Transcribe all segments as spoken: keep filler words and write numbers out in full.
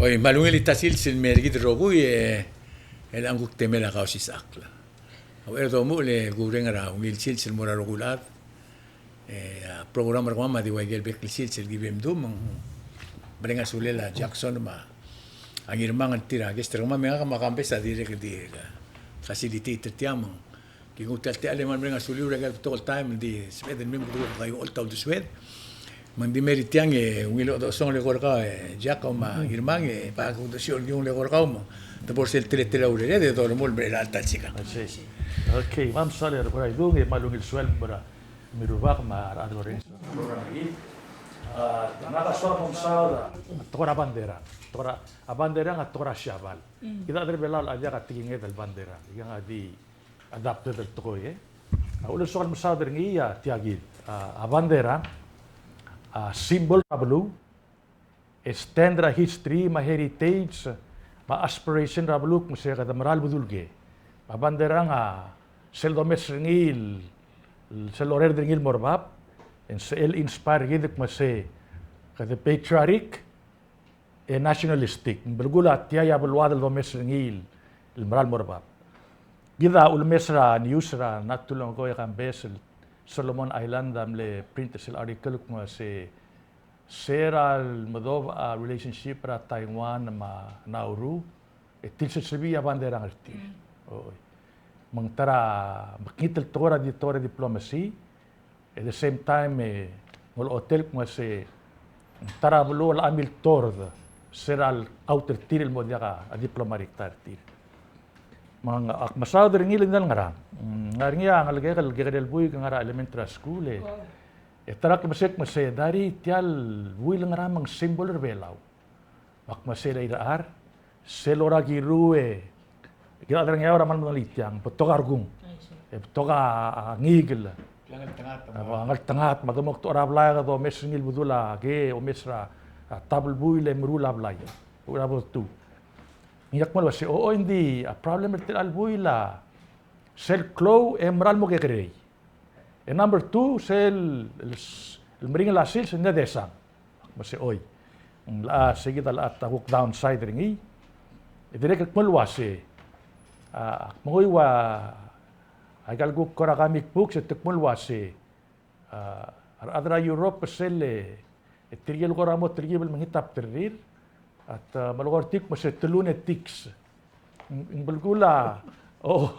Oi, me a ungil el ta sils el mei er kid el rokui, e, el ng kuk temel a Kausisechakl. A uchei er a domuchel e kureng er a ungil sils el mo er a rokui el chad. E, a program er kemam a di ua ikel bek el sils el ki bo mdu, me ng mereng a sulel a Jackson me a Ngirmang el tir a guest er kemam, me ngak me a Kambes a dirrek el di facilitate er tiang, me ng kinguu tia el techall e kmal mereng a suliu er a ikel betok el taem el di sebeched el mei me kede kuk ua ultuil a uldesued. Me ng di mei er tiang e ungil chodechosong el eko er kau e Jack me a Ngirmang, e bai kuk desiou el kinguu el eko er kau me te bo er sel teletelel a urered e dolemolem er chelecha el ta el sikang. I see. Okay, me a mesaul er a Uraidung, e kmal ungil sueleb er a Mirubak me a rechad el orrenges er a program er kid. A, ngak a soak el mo mesaod a tekoi er a bandera. Tekoi er a, a bandera a tekoi er a Siabal. Kid a chad er a Belau a diak a tekinged el bandera. Ikang a di adopted el tekoi, e. A uchul el soak el mesaod er ngii a tia kid. A, a bandera a symbol er a beluu, e stand er a history me a heritage me a aspiration er a beluu el kmo se kede mera el bedul ker. Me a bandera a sel domes er ngii el, sel lorrerd er ngii el mo er bab, e ng sel inspire er kid el kmo se kede patriotic e nationalistic. Ng belkul a tia a beluad el domes er ngii el mera el mo er bab. Kid a ulemes er a news er a ngklel a Kambes el Solomon Island a mle print er sel article el kmo se se er a lemedobech a relationship er a Taiwan me a Nauru, e tilsiseb a bandera er tir. Oi. Me ng ta er a mekngit el tekoi er a di-, tekoi er a diplomacy, at the same time, e, ng olechotel el kmo se ng ta er a beluu el a miltord se er a outer tir el mo diak a diplomatic tie er tir. Me ng, ak mesaod er ngii el di ngerang. Mm, ngar er ngii a ngelekek el kekerei el buik el ngar er a elementary school, e. E ta er a klemesek me se, Dari, tia el buil el ngerang me ng symbol er a Belau? Me ak kmo se, Irechar, sel lorakiru e, kid a chad er a Ngeaur a kmal medengelii tiang, betok a rekung. E betok a, a ngikel. A ngeltengat, me a domes er a blai a domes er ngii el bedul a ke, omes er a, a tab el buil e meruul a blai. Uchul a bo detuu. Ngii a kmal uase, o, o, ng di, a problem er tia el buil a sel klou e mera el mo kekerei. E number two, sel, el, el meringel a sils e ng di desang. Me se oi. Ng locha, se kid a locha ta kuk downside er ngii. E dirrek el kmal uase, a, kmal ua, aika el kuk kora comic books, e te kmal uase, a, a rechad er a Europe sel, e tirke el kora mo telkib el mekngit a bderrir, a te melekoi er tir el kmo se te lunatics. Ng, ng belkul a, o,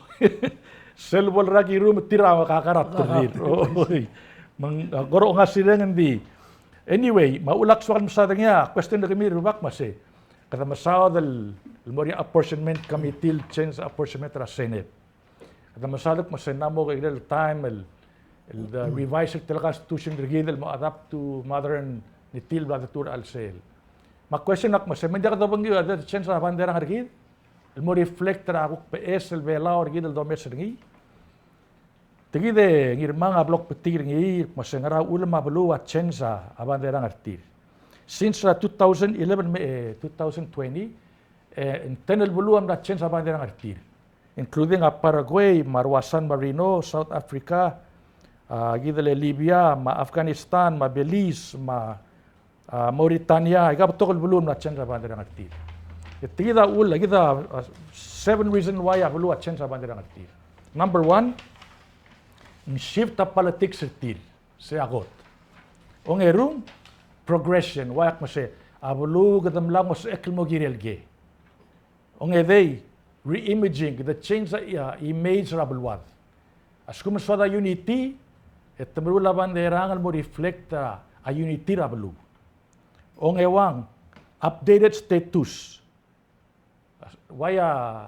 sel bo lerakiru me tir a kakar a bderrir. Oi. Me ng, a, kora ngasireng ng di. Anyway, me a uchul ak soak el mesaod er ngii a question er kemiu el rubak me se, kede mesaod el, el mo er ngii a apportionment committee el change apportionment er a Senate. Kede mesaod el kmo se ng mo kekerei el taem el, el de revise er tia el constitution er kid el mo adapt to modernity el bla detuu er a chelsel. Me a question a kmo se, me ng diak dobengkid a de change a bandera er kid el mo reflect er a kuk beches el Belau er kid el domes er ngii. Tia kid e Ngirmang a blo kbetik er ngii el kmo se ngera uchul me a beluu a change a bandera er tir. Since er a two thousand eleven me, e, two thousand twenty, e, ng ten el beluu a mla change a bandera er tir. Including a Paraguay, me a rua San Marino, South Africa, a, kid el Libya, me a Afghanistan, me a Belize, me a, a, Mauritania, aika betok el beluu a mla change a bandera er tir. E tia kid a uchul, kid a, a, seven reason why a beluu a change a bandera er tir. Number one, ng shift a politics er tir, se a kot. Ongerung, progression, ua ak mo se, a beluu kede mla ngosechekl el mo kirel ker. Ongedei, re-imaging, kede change a, a, image er a beluad. A lsekum ng soad a unity, e te meruul a bandera el mo reflect a, a unity er a beluu. Ongeuang, updated status. Ua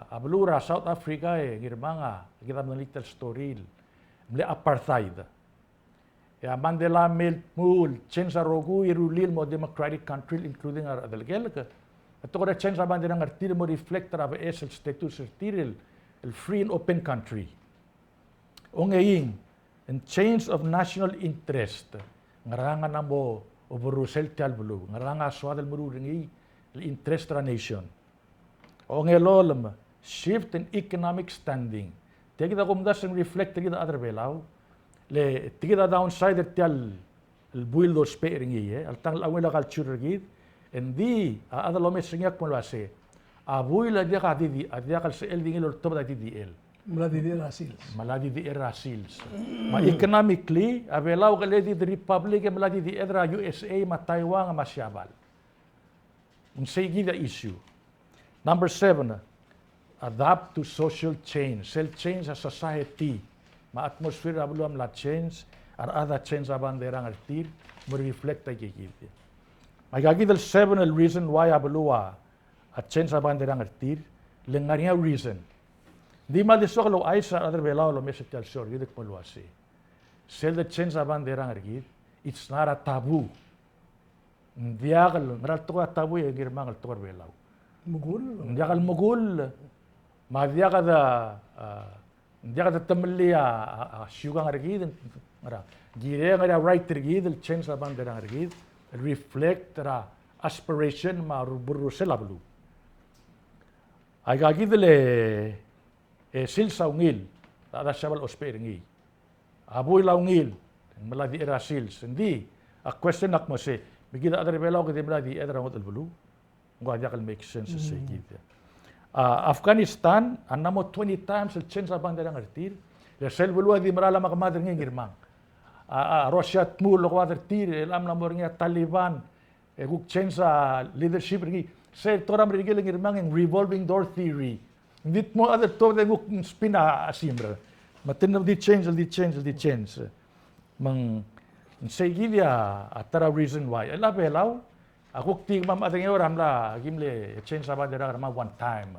a beluu er a South Africa e Ngirmang a, kid a medengelii tia el story el mle apartheid. E a Mandela a mei el tmuu el change a rokui e rullii el mo democratic country, including a rechad el kelek. E te kora change a bandera er tir el mo reflect er a beches el status er tir el, el free and open country. Ongeim, ng change of national interest. Ngerang a mo oberusel tia el beluu? Ngerang a soad el meruul er ngii el interest er a nation? Ongelolem, shift in economic standing. Tia kid a kumdasu e ng reflect er kid a chad er a Belau. Le tia kid a downside er tia el buil el dousbech er ngii, e. Alta ng locha ungil a culture er kid. Engdi a chad el omes er ngii a kmo el uase a buil a diak a D D, a diak el sebechel di ngii el oltobed a D D L. Mla D D L er a sils. Mla D D L er a sils. Me a economically, a Belau a keledid el republic e mla D D L er a U S A me a Taiwan me a Siabal. Ng sei kid a issue. Number seven, adapt to social change. Sel change a society me a atmosphere er a beluu a mla change, a rechad a change a bandera er tir, mo reflect a ikakid. Me aika kid el seven el reason why a beluu a change a bandera er tir, le ng ngar er ngii a reason. Ng di mla di soak el ouchais a rechad er a Belau el omes er tia el show er kid el kmo el uase sel de change a bandera er kid, it's not a taboo. Ng diak el, ngera el tekoi a taboo e ngii er a Ngirmang el tekoi er a Belau? Mekull. Ng diak el mekull. Me a diak de, a, ng diak de temellii a, a, a siukang er kid, ngera. Kirel ngar er ngii a right er kid el change a bandera er kid el reflect er a aspiration me a ru-, berrusel a beluu. Aika kid el, e sils a ungil, a rechad er a Siabal a ousbech er ngii. A buil a ungil, ng mla di er a sils. Ng di, a question a kmo se, me kid a rechad er a Belau kede mla di er a ngodech el beluu? Ng ua diak el make sense se kid. A, Afghanistan a mla mo twenty times el change a bandera er tir. Le sel beluu a di merael a mekemad er ngii, Ngirmang. A, a Russia a tmuu el okoad er tir, el mla mo er ngii a Taliban, e kuk change a leadership er ngii. Sel tekoi er a Merikel, Ngirmang, e ng revolving door theory. Ng di tmuu a chad el tuobed e ng kuk spin a, a simer. Me te di change, di change, di change. Me ng sei kid a, a ta er a reason why. El a Belau a kuk di kemam a chad er a Ngeaur a mla, ki mle change a bandera er kemam one time.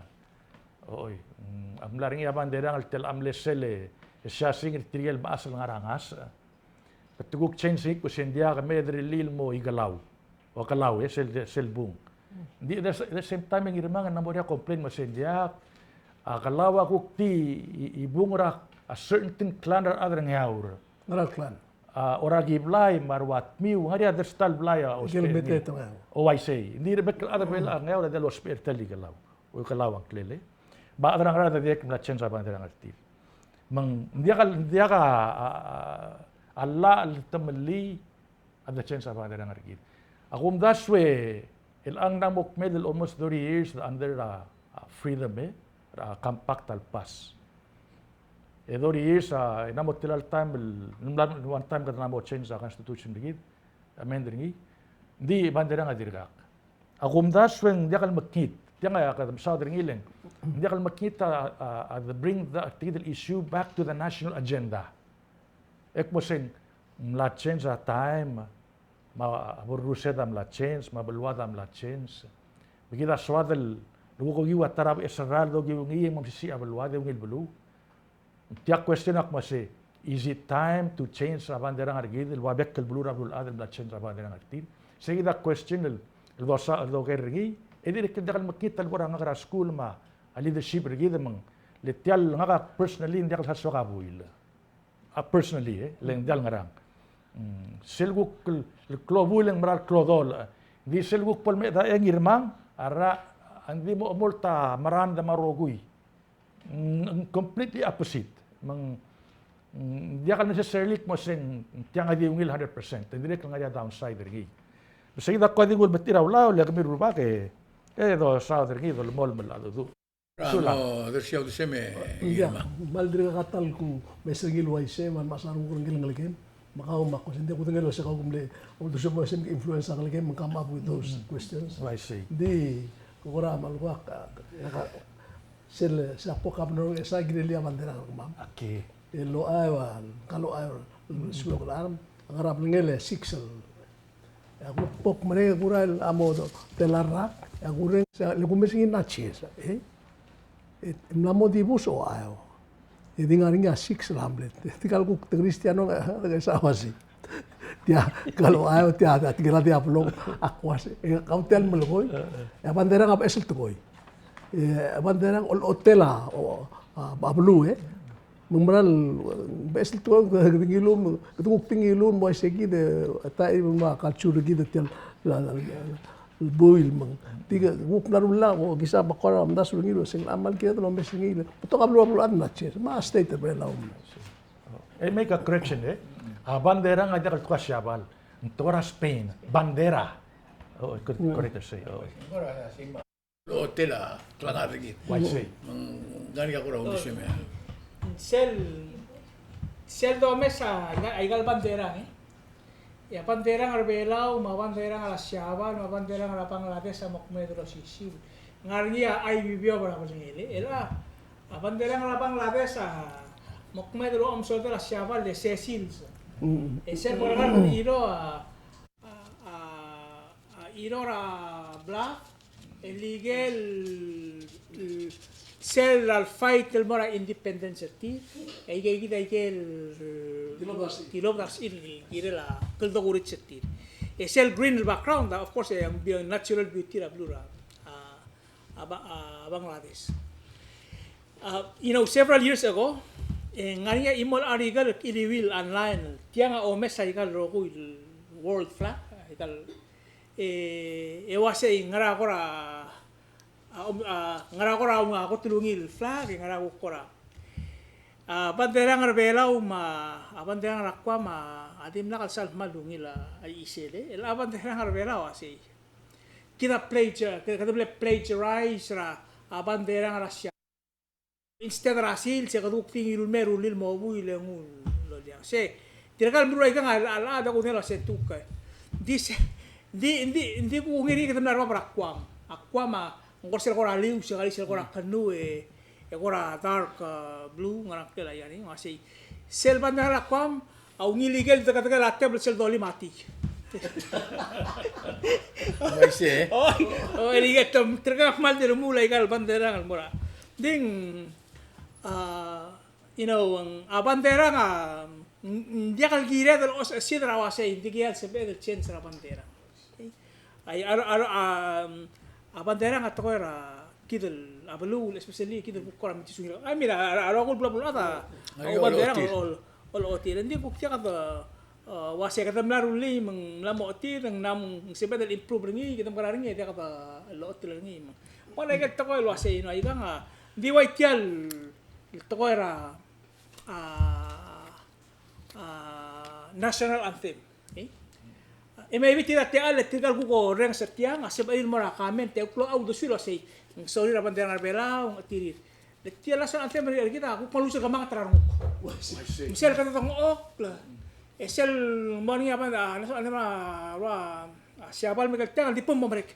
Oi, mm, a mla er ngii a bandera el tia el mle sel, e siasing er tirke el mechas el ngar er a ngasech. Te kuk change er ngii el kmo se ng diak, me derellii el mo Ikelau. O Kelau, e sel, sel bung. Ng di, the, the same time, Ngirmang, ng mla mo er ngii a complain el kmo se ng diak, a Kelau a kuk di, i, ibung er a, a certain clan er a rechad er a Ngeaur. Ngera el clan? A, Orakiblai me a Ruatmiu, ngar er ngii a dersta el blai a ousbech er ngii. Ikel mete te Ngeaur. O, I see. Ng di rebek el chad er a Belau, Ngeaur a diak lousbech er tia el Ikelau. O Ikelau a ngklel e. Me a chad er a Ngaraard a dirrek el mla change a bandera er tir. Me ng diak, diak a, a, a, a llach el temellii a de change a bandera er kid. A kumdasu e, el ng mla mo kmel el almost thirty years under a, a freedom, e, er a compact el pass. E thirty years, a, e ng mla mo tela el time el, mla, one time kede mla mo change a constitution er kid, amend er ngii. Ng di bandera a dirkak. A kumdasu e ng diak el mekngit. Tiang a kede mesaod er ngii el ng diak el mekngit a, a, a, the bring the, the issue back to the national agenda. E kmo se ng mla change a time, me a berrused a mla change, me a beluad a mla change. Me kid a soad el, el kuk okiu a ta er a beches el rak el dokiu ngii e ng mo mesisiich a beluad e ungil beluu. Tia question a kmo se, is it time to change a bandera er kid el ua bek el beluu er a beluulechad el mla change a bandera er tir? Sei kid a question el, el dosa, el doker er ngii, e dirrek el diak el mekngit a lebo er a ngak er a skuul me a leadership er kid me ng, le tia el ngak a personally ng diak el soak a buil. A personally, e, le ng diak el ngerang. Mm, sel kuk el, el klou a buil e ng mera el klou a dolech. Di sel kuk bo lemechedaol e Ngirmang, a rechad a ng di mo omolt a merrand me a rokui. Mm, completely opposite. Me ng, mm, diak el necessarily kmo se ng tiang a di ungil hundred percent. Ng dirrek el ngar er ngii a downside er ngii. Me sei kid a ko di nguu el betir a ulaol, e kemiu el rubak e, e dosaod er ngii, dolemolem el cheldecheduch. Sulang. Mo dersiau a uldesuem e. Ia, Ngirmang. Me ng dirrek a ta el kumes er ngii el uaisei, me a lmechas a renguk er ngii el ngelekem. Me kau me a ko, se ng di kudengei el uase kau kom mle uldesuem el uaisei me ke influence a ngelekem me come up with those questions. Uaisei. Ng di, ko kora me a lekuak, a, sel, sel a bo governor e sa kirel a bandera er kemam. Okay. E locha, a, ka locha, a, suebek el charm, a ngar er a belngel e six el. E a kuk bo kmereng e kurael a mo tela el rak, e a kureng, se le kumes er ngii a change, e? E mla mo dibus Ohio. E di ngar er ngii a six el hamlet. E tirka el kuk te Kristiano, e, e sa uaisei. Tia, ka el Ohio, tia, tia, tirka el Diablo, a ko uase, e kau tia el melekoi. E a bandera a beches el tekoi. E a bandera a olechotel a, o, a, a beluu, e. Me ng mera el, beches el tekoi, kede ngiluu, kede kuk di ngiluu, mo uaisei kid, e, ta el, me a culture er kid, tia el, la, la, la, el buil me ng. Di kuk mla rullii, o, kisa me a kora omdasu er ngii el, se ng kmal kired el omes er ngii el. Betok a beluu, a beluu a mla change. Me a state er a Belau. E make a correction, e. A bandera a diak el tekoi er a Siabal. Ng tekoi er a Spain. Bandera. Oh, correct, correct, sei, oh. Ng kora sei me a lotel a klengar er kid. Uaisei. Me ng ngar er ngii a kora uldesuem. Sel, sel domes a, aika el banderang, e. E a banderang er a Belau, me a banderang er a Siabal, me a banderang er a Bangladesh a mo kmeed el osisiu. Ng ngar er ngii a I B B O er a belngel, e. El a, a banderang er a Bangladesh a mo kmeed el omesodel a Siabal el Seychelles. Mm. E sel bo er a Belau a a, a, a, Irora Black, el ikel, el, sel a fight el mo er a independence er tir, e ikel, ikel, ikel, tilobed er a, tilobed er a, el kirel a kldokuriits er tir. E sel green el background, of course, e ng natural beauty er a beluu er a, a, a Ba-, a Bangladesh. Uh, you know, several years ago, e ng ngar er ngii a chimo el article el kiliuil online, tiang a omes aika el rokui el world flag, aika el, e, e uasei ngera kora, a, om-, a, ngera kora ua kot el ungil flag, e ngera kora. A banderang er a Belau me a, a banderang er a Guam a dimlak el sal kmal ungil a, a chisel, e. El a banderang er a Belau a sei. Kid a plagiar-, kid a plagiarize er a, a banderang er a Siabal. Instead er a sils, e kede kuk di ngiluu el mei e rullii el mo buil e nguu el lolia. Se, tirka el meruul aikang a, a, a, a, a kudengei el uase ng tukai. Ng di se, ng di, ng di, ng di kuk ngii er ngii kede mla er a bab er a Guam. A Guam a, ng kora sel kora lius, se kora sel kora kenu, e, e kora dark, uh, blue, ngerang klel a ian, ng uasei. Sel banderang er a Guam, a ungil ikel dekedekel a tebel sel dolim a tea. Uaisei. Oi, oi, el ikel te, tirka a kmal di remuul aika el banderang el mo er a. Ng di, a, you know, a banderang a, ng, ng diak el kired el osisiu er a uasei, ng di kired el sebeched el change er a banderang. Ai, a, a, a, a banderang a tekoi er a kid el, a beluu, especially kid el kuk kora mekesungil. I mean, a, a, a rokui el bla bla a, a banderang a ol, ol, olechotii. Ng di kuk diak de, a, uasei kede mla rullii me ng mla mo ochotii, ng mla mo sebeched el improve er ngii, kede mekera er ngii, diak de lochotii er ngii me. Ng ua ikel tekoi el uasei, you know, aikang a, ng di ua tia el tekoi er a, a, a, national anthem. Okay? E maybe tir a techall e tirka el kuk orrenges er tiang, a sebechir el mo er a comment, e kuk locha uldesuir el uasei, ng sorir a banderang er a Belau, ng chetirir. Le tia el national anthem er kid a kuk mo lose er a kemanget er a renguk. Me sel kede dengchokl, e sel mo er ngii a ban-, a, national anthem er a, a, a Siabal me ikel tiang, ng di pum mo merek.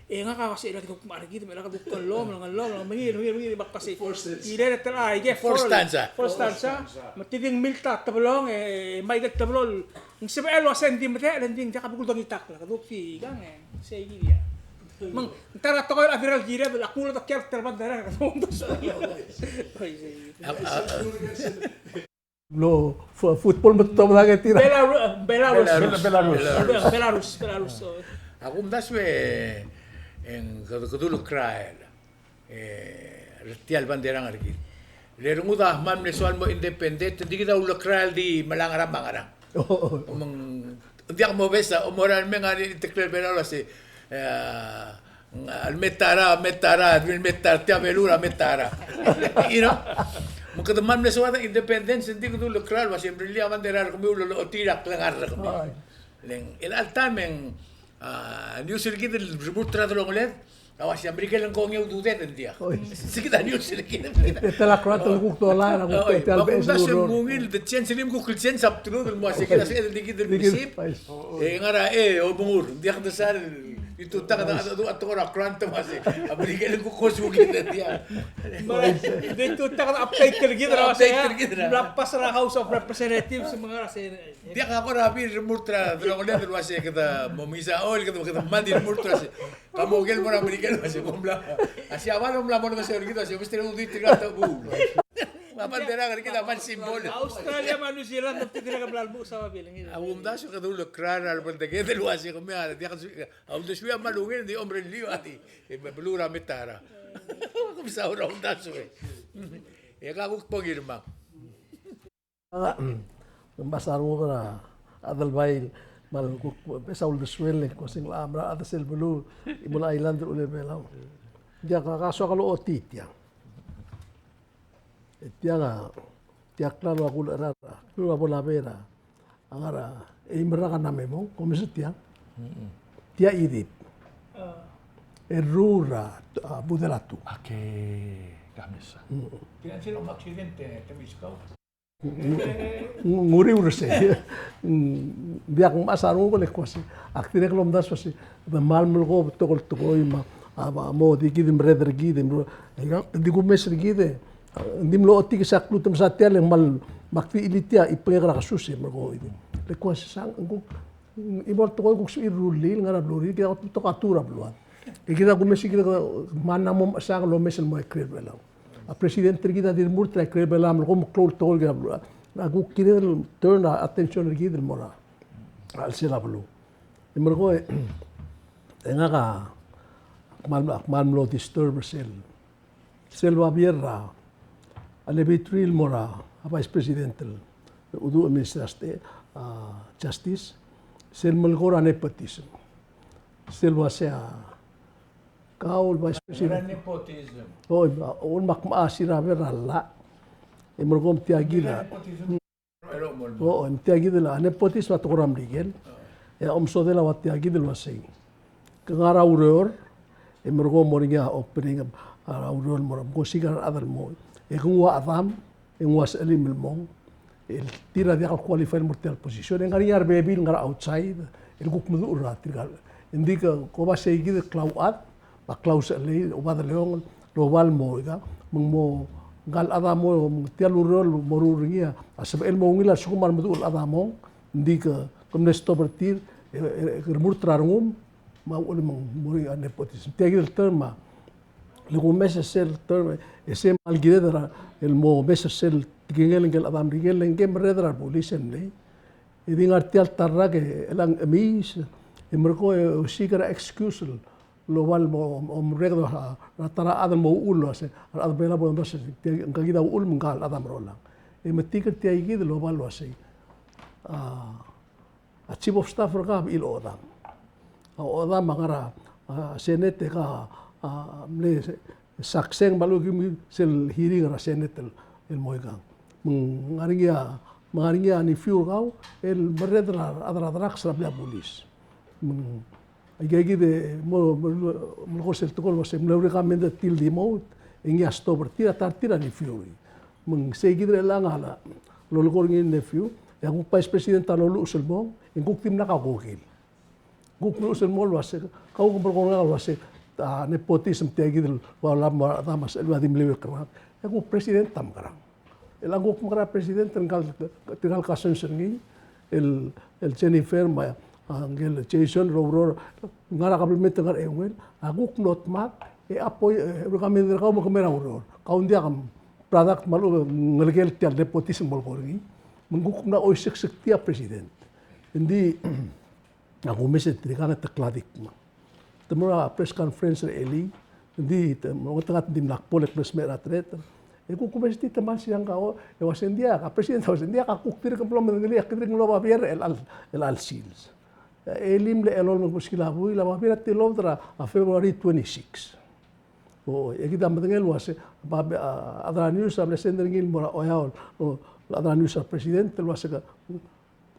E ngak a uasei, e le kede kuk mechar er kid, me le kede kuk ngellob, ngellob, mengiil, mengiil, mengiil, me ak uasei. Four stanza. Kirel a tela, aike four, four stanza. Four stanza. Me te di ng milt a tebelong, e, me aike el teblo, ng sebechel el uasei ng di medechel, e ng di ng diak a belkul dongitakl, kede kuk di ikang, e, sei kid a. Me ng ta er a tekoi el chad er a kired, el kuk mlo diak a tela el banderang, kede kuk mlo. A, a, a. Mlo fu-, football me te tobed a ngetir a. Belaru-, Belarus. Belarus. Belarus. Belarus, Belarus, oh. A kumdasu e ng kede, kede ulekerael, e, er tia el banderang er kid. Le rengud a kmal mle soal mo independent, ng di kid a ulekerael di melang er a meang er a. Oh, oh, oh. Me ng Ng diak mobes a, o morael me ng ngar er ngii a tekoi er a Belau el uase, e, a, el metara, metara, el metara, tia beluu er a metara. You know? Me kede kmal mle soad a independence, ng di kede ulekerael el uase, mrellii a bandera er kemiu el lochotii a klengar er kemiu. Ai. Le ng, el chelecha el taem e ng, a, news er kid el remurt er a delongeled, a uase a Merikel a ng kongei a ududed, ng diak. Oi. Sei kid a news er kid. E te la kora te kuk dola, a kuk. Oi, te, me a kumdasu e ng ungil, de change er ngii me kuk el change a bdelud el mo uase kid a sebeched el di kid el mesip. E ngar er a, e, omengur, ng diak de sal, di tutak a, a, a, a tekoi er a grant me uase a Merikel a ng kuk kosukid, ng diak. Me di tutak a update er kid er a uase, update er kid er a, mla pass er a House of Representatives, me ngar er a Senate. Diak a kora bill el remurt er a delongeled el uase kede mo mesa, o, kede, kede kmal di remurt el uase. Ka mo ikel mo er a Merikel el uase, mo mla. A Siabal a mla mo er a Merikel el uase, mester a ududir er a tebu. Me a bandera er kid a kmal symbol. A Australia me a New Zealand, ng dirrek el mla lmuut a babilngir. A kumdasu e kede ulekerael er a rebelteked el uase, kemiu a diak, a uldesuir a kmal ungil, ng di omrellii a di. E me beluu er a metara. Kemiu a saul a kumdasu e. E ka kuk bo ngirmang. A, ng mesa renguk er a Adelbai, me a kuk mesa uldesuel e ng kmo se ng locha mera a chad er sel beluu, e mo island er a Belau. Ng diak a soak el ochotii tiang. E tiang a, tia klalo a kulecherar, klalo a bo labera. A ngar er a, e Imerang a Namemong, ko mesa tiang. Tia Idip. error er a, a, budel a tu. Okay, ka mesa. Mm. Tia sel mo accident e te meskau. Ng-, ng-, ng-, ng uriul er sei. Ng diak mechas a renguk el kmo sei. Ak dirrek el omdasu el sei. Ng kmal melekoi a betok el tekoi me a, a, mo di kid el merreder er kid, e, ng di kumes er kid e, a, ng di mlo otik e se ak lmuut el mesa tia le ng kmal, me ak di chilitii a chibengek er a kesus e melekoi. Le kmo sei, sang, ng kuk, ng mo el tekoi kuk sebechir el rullii el ngar er a beluu er kid, kid a betok a tu er a beluad. E kid a kumes e kid a kmal mla mo mechesang el omes el mo er a ikrel Belau. A president er kid a di remurt er a ikrel Belau me leko me klou el tekoi er kid er a beluu. A kuk kired el turn a attention er kid el mo er a chelsel a beluu. E melekoi, e ngak a kmal, kmal mlo disturb er sel, sel babier er a, a le bitreal el mo er a, a vice president el, udu minister er a state, a, justice, sel melekoi er a nepotism. Sel uasei a kau el vice president. Nepotism. O, a, o, me ak mechas er a ber er a llach. E melekoi me tia kid a. Nepotism. O, me tia kid el a nepotism a tekoi er a Merikel. E a omesodel a ua tia kid el uasei. Ke ngar er a ureor, e melekoi mo er ngii a opening er a ureor el mo er a, me ke osiik a rechad el mo. E ke nguu a chedam, e nguu a sechelim el mong. El tir a diak el qualify el mo er tia el position. E ng ngar er ngii a rebebil el ngar er a outside, el kuk meduch er tirka. Ng di ke, ke oba sei kid el klauchad, me a klausechelei, oba deleongel, el oba el mo, ika, me ng mo, ngka el chad a mo, me ng tia el ureor el mo ruul er ngii a, a sebechel el mo ungil a lsekum a remeduch el chad a mong, ng di ke, ke mle stop er tir, e, e, e, ke remurt er a rengum, me a uchul me ng mo er ngii a nepotism. Tia kid el term a, le kumes e sel term, e se kmal kired er a, el mo mes er sel tekingel ngike el chad er a Merikel, le ngike el merreder er a rebulis e mlei. E di ngar tia el ta el rak e, chelechang e chemiis, e melekoi e osiik er a excuse el, el oba el mo, mo merreder er a, er a ta er a chad el mo uchul el uasei, a rechad er a Belau a bo domes, tia, ngka kid a uchul me ngka el chad a merolang. E metik er tia kid el oba el uasei. A, a chief of staff er kau a bechil a ochedam. A ochedam a ngar er a, a, Senate e ke, a, mle se-, sakseng me a lechub e ke mei sel hearing er a Senate el, el mo ikang. Me ng ngar er ngii a, me ng ngar er ngii a nephew er kau, el merreder er a, a rechad er a drugs er a blil a bulis. Me ng, aika kid e mo, mo, mo ko sel tekoi el uasei, mle recommend er tir el demote, e ngii a stop er tir, a ta er tir a nephew er ngii. Me ng sei kid er chelechang a lolekoi er ngii el nephew, e a kuk vice president a loluches el mong, e ng kuk dimlak a kokil. Kuk meluches el mong el uasei, kau ke melekoi er ngak el uasei, a, nepotism tia kid el, ua, lam, ua, damas, el ua di mle uek er ngak. E a kuk president a mekerang. Chelechang kuk mekerang a president, ngka el, tirka el cousins er ngii, el, el Jennifer, me a, a, ngike el Jason, el oureor, ngar er a kabelment el ngar er a eungel, a kuk mlo dmak, e a bo, e, recommend er kau me ke mei er a ureor. Kau ng diak a product me a lechub e ng ngelekel tia el nepotism el melekoi er ngii. Me ng kuk mla oiseksek tia president. Ng di, a kumes e tirkang e te kladik me te mo er a press conference er a elii, ng di te mo, te ngar, te dimlak bo le kmal smecher a tereter. E kuk kumes e di te kmal siang kau, e uasei ng diak, a president a uasei ng diak, a kuk dirk mlo medengelii, a kuk dirk mlo babier er chelecha el, chelecha el sils. E elii mle elolem el kebeskil a buil, a babier a tilobed er a, a February twenty-six. O, e kid a medengei el uasei, ba, a, a chad er a news a mle send er ngii el mo er a Oeaol, o, a chad er a news er a president, el uasei ke,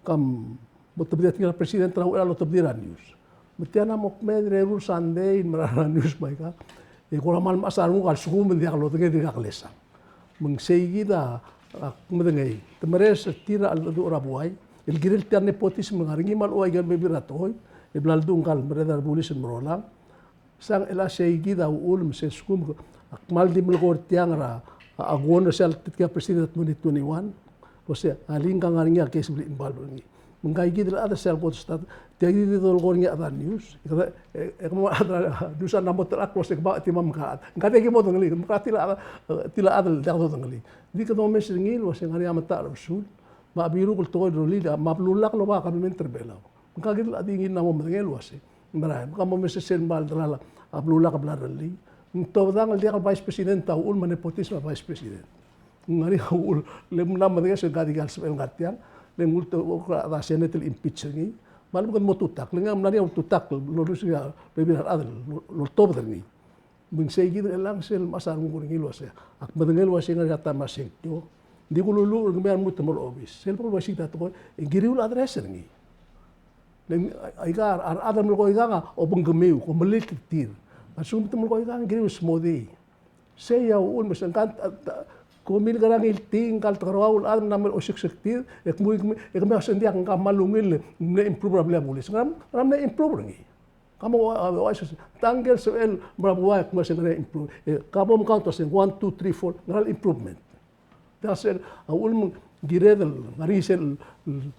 Kam mo tebedii a tekingel a president er a uchei er a lotebedii er a news. Me tia a mo kmeed er a eru el Sunday el mera er a news me aika. E kora kmal mechas a renguk a lsekum ng diak lodengei e dirkak lesang. Me ng sei kid a, ak medengei. Te meres er tir a cheldecheduch er a buai el kirel tia el nepotism el ngar er ngii me a lechub aike el bebil er a tekoi el bla ledu ngka el merreder er a rebulis el merolang. Sang el a sei kid a uchul me se lsekum ak kmal di melekoi er tiang er a, a, a kuon er sel tekingel a president er a twenty twenty-one. Uasei, a le ngka ngar er ngii a case el bla involve er ngii. Me ngka kid el chad er sel kot el stat, tia kid di dolekoi er ngii a chad er a news. E kede, e, e kmo a chad er a news a mla mo telechakl el uasei ke bai di mei me ngka el chad. Ngka diak ki mo dodengelii, me ngka tia el chad, e, tia el chad el diak dodengelii. Di kede omes er ngii el uasei ngar er ngii a metacherbesul. Me a biruk el tekoi el rullii, me a belulak el oba a kabelment er a Belau. Ngka kid el chad ngii a mla mo medengei el uasei. Merael, me ka mo mes er sel kmal delal a belulak el bla rellii. Ng tobedang el diak el vice president a uchul me a nepotism a vice president. Ng ngar er ngii a uchul, le mla medengei sel ngka di kal sebechel ngar tiang, le ng ulterekokl er a Senate el impeach er ngii. Me a lechub e kede mo tutakl, le ng mla er ngii a ultutakl, lolus er ngii a bebil er a rechad el, lo, loltobed er ngii. Me ng sei kid er chelechang sel mechas a renguk er ngii el uasei. Ak medengei el uasei ngar er ngii a taem er a sengkio. Ng di kululuuch er kemiu a lmuut el mo er a obis. Sel bo el uaisei kid a tekoi, e ng kiriu el address er ngii. Le ng, aika, a rechad el melekoi aikang a obengkemiu, ko melilt er tir. A lsekum te melekoi aikang, ng kirel smodii. Sei a uchul me se ng ka, ta, ta, ko milkerang el tii, ngka el tekeroau el chad, ng mla mo osiik er tir, e kmo, e kmo, e kmo se ng diak, ngka a kmal ungil, ng mle improve er a blil a bulis. Ngera, ngera mle improve er ngii? Ka mo, a, a, a, tang el sebechel el mo er a buai, e kmo se ngera improve. E, ka bo mkaunt el se one, two, three, four, ngera el improvement? Tia sel, a uchul me ng kired el ngar er ngii sel, el,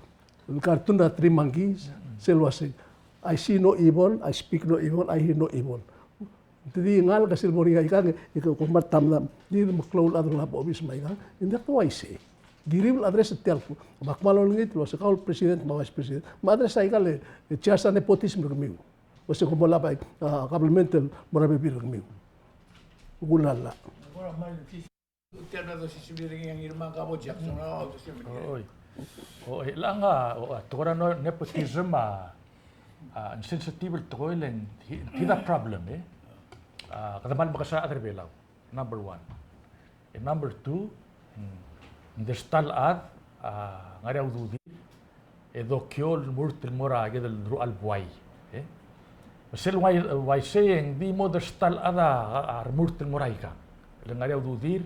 el cartoon er a Three Monkeys, sel uasei, "I see no evil, I speak no evil, I hear no evil." Te di ngalek a sel bo er ngii aikang, e ke kuk mera el tamdam, di meklou el chad el ngar er a obis me aikang, e ng diak, te uaisei. Di rirellii el address er tia el kuk, me ak kmal olengit el uasei kau el president me a vice president, me address aikal, e, charge er a nepotism er kemiu. Uasei kom bo lab a, a, kabelment el mo er a bebil er kemiu. Kuk llach. Tia el bla dosisiu er ngii a Ngirmang, ka bo Jackson, a, dosisiu er ngii. Oi. Oi, chelechang a, o, a, tekoi er a no-, nepotism a, a, insensitive el tekoi el ng, he, he the problem, e. A, kede kmal mekesai a rechad er a Belau, number one. E number two, mm, ng di ta el chad, a, ngar er ngii a ududir, e dokiu el remurt el mo er a kid el deruchall el buai. E? Me sel uai-, uaisei e ng di mo ta el chad a, a, a remurt el mo er a ikang. Le ngar er ngii a ududir,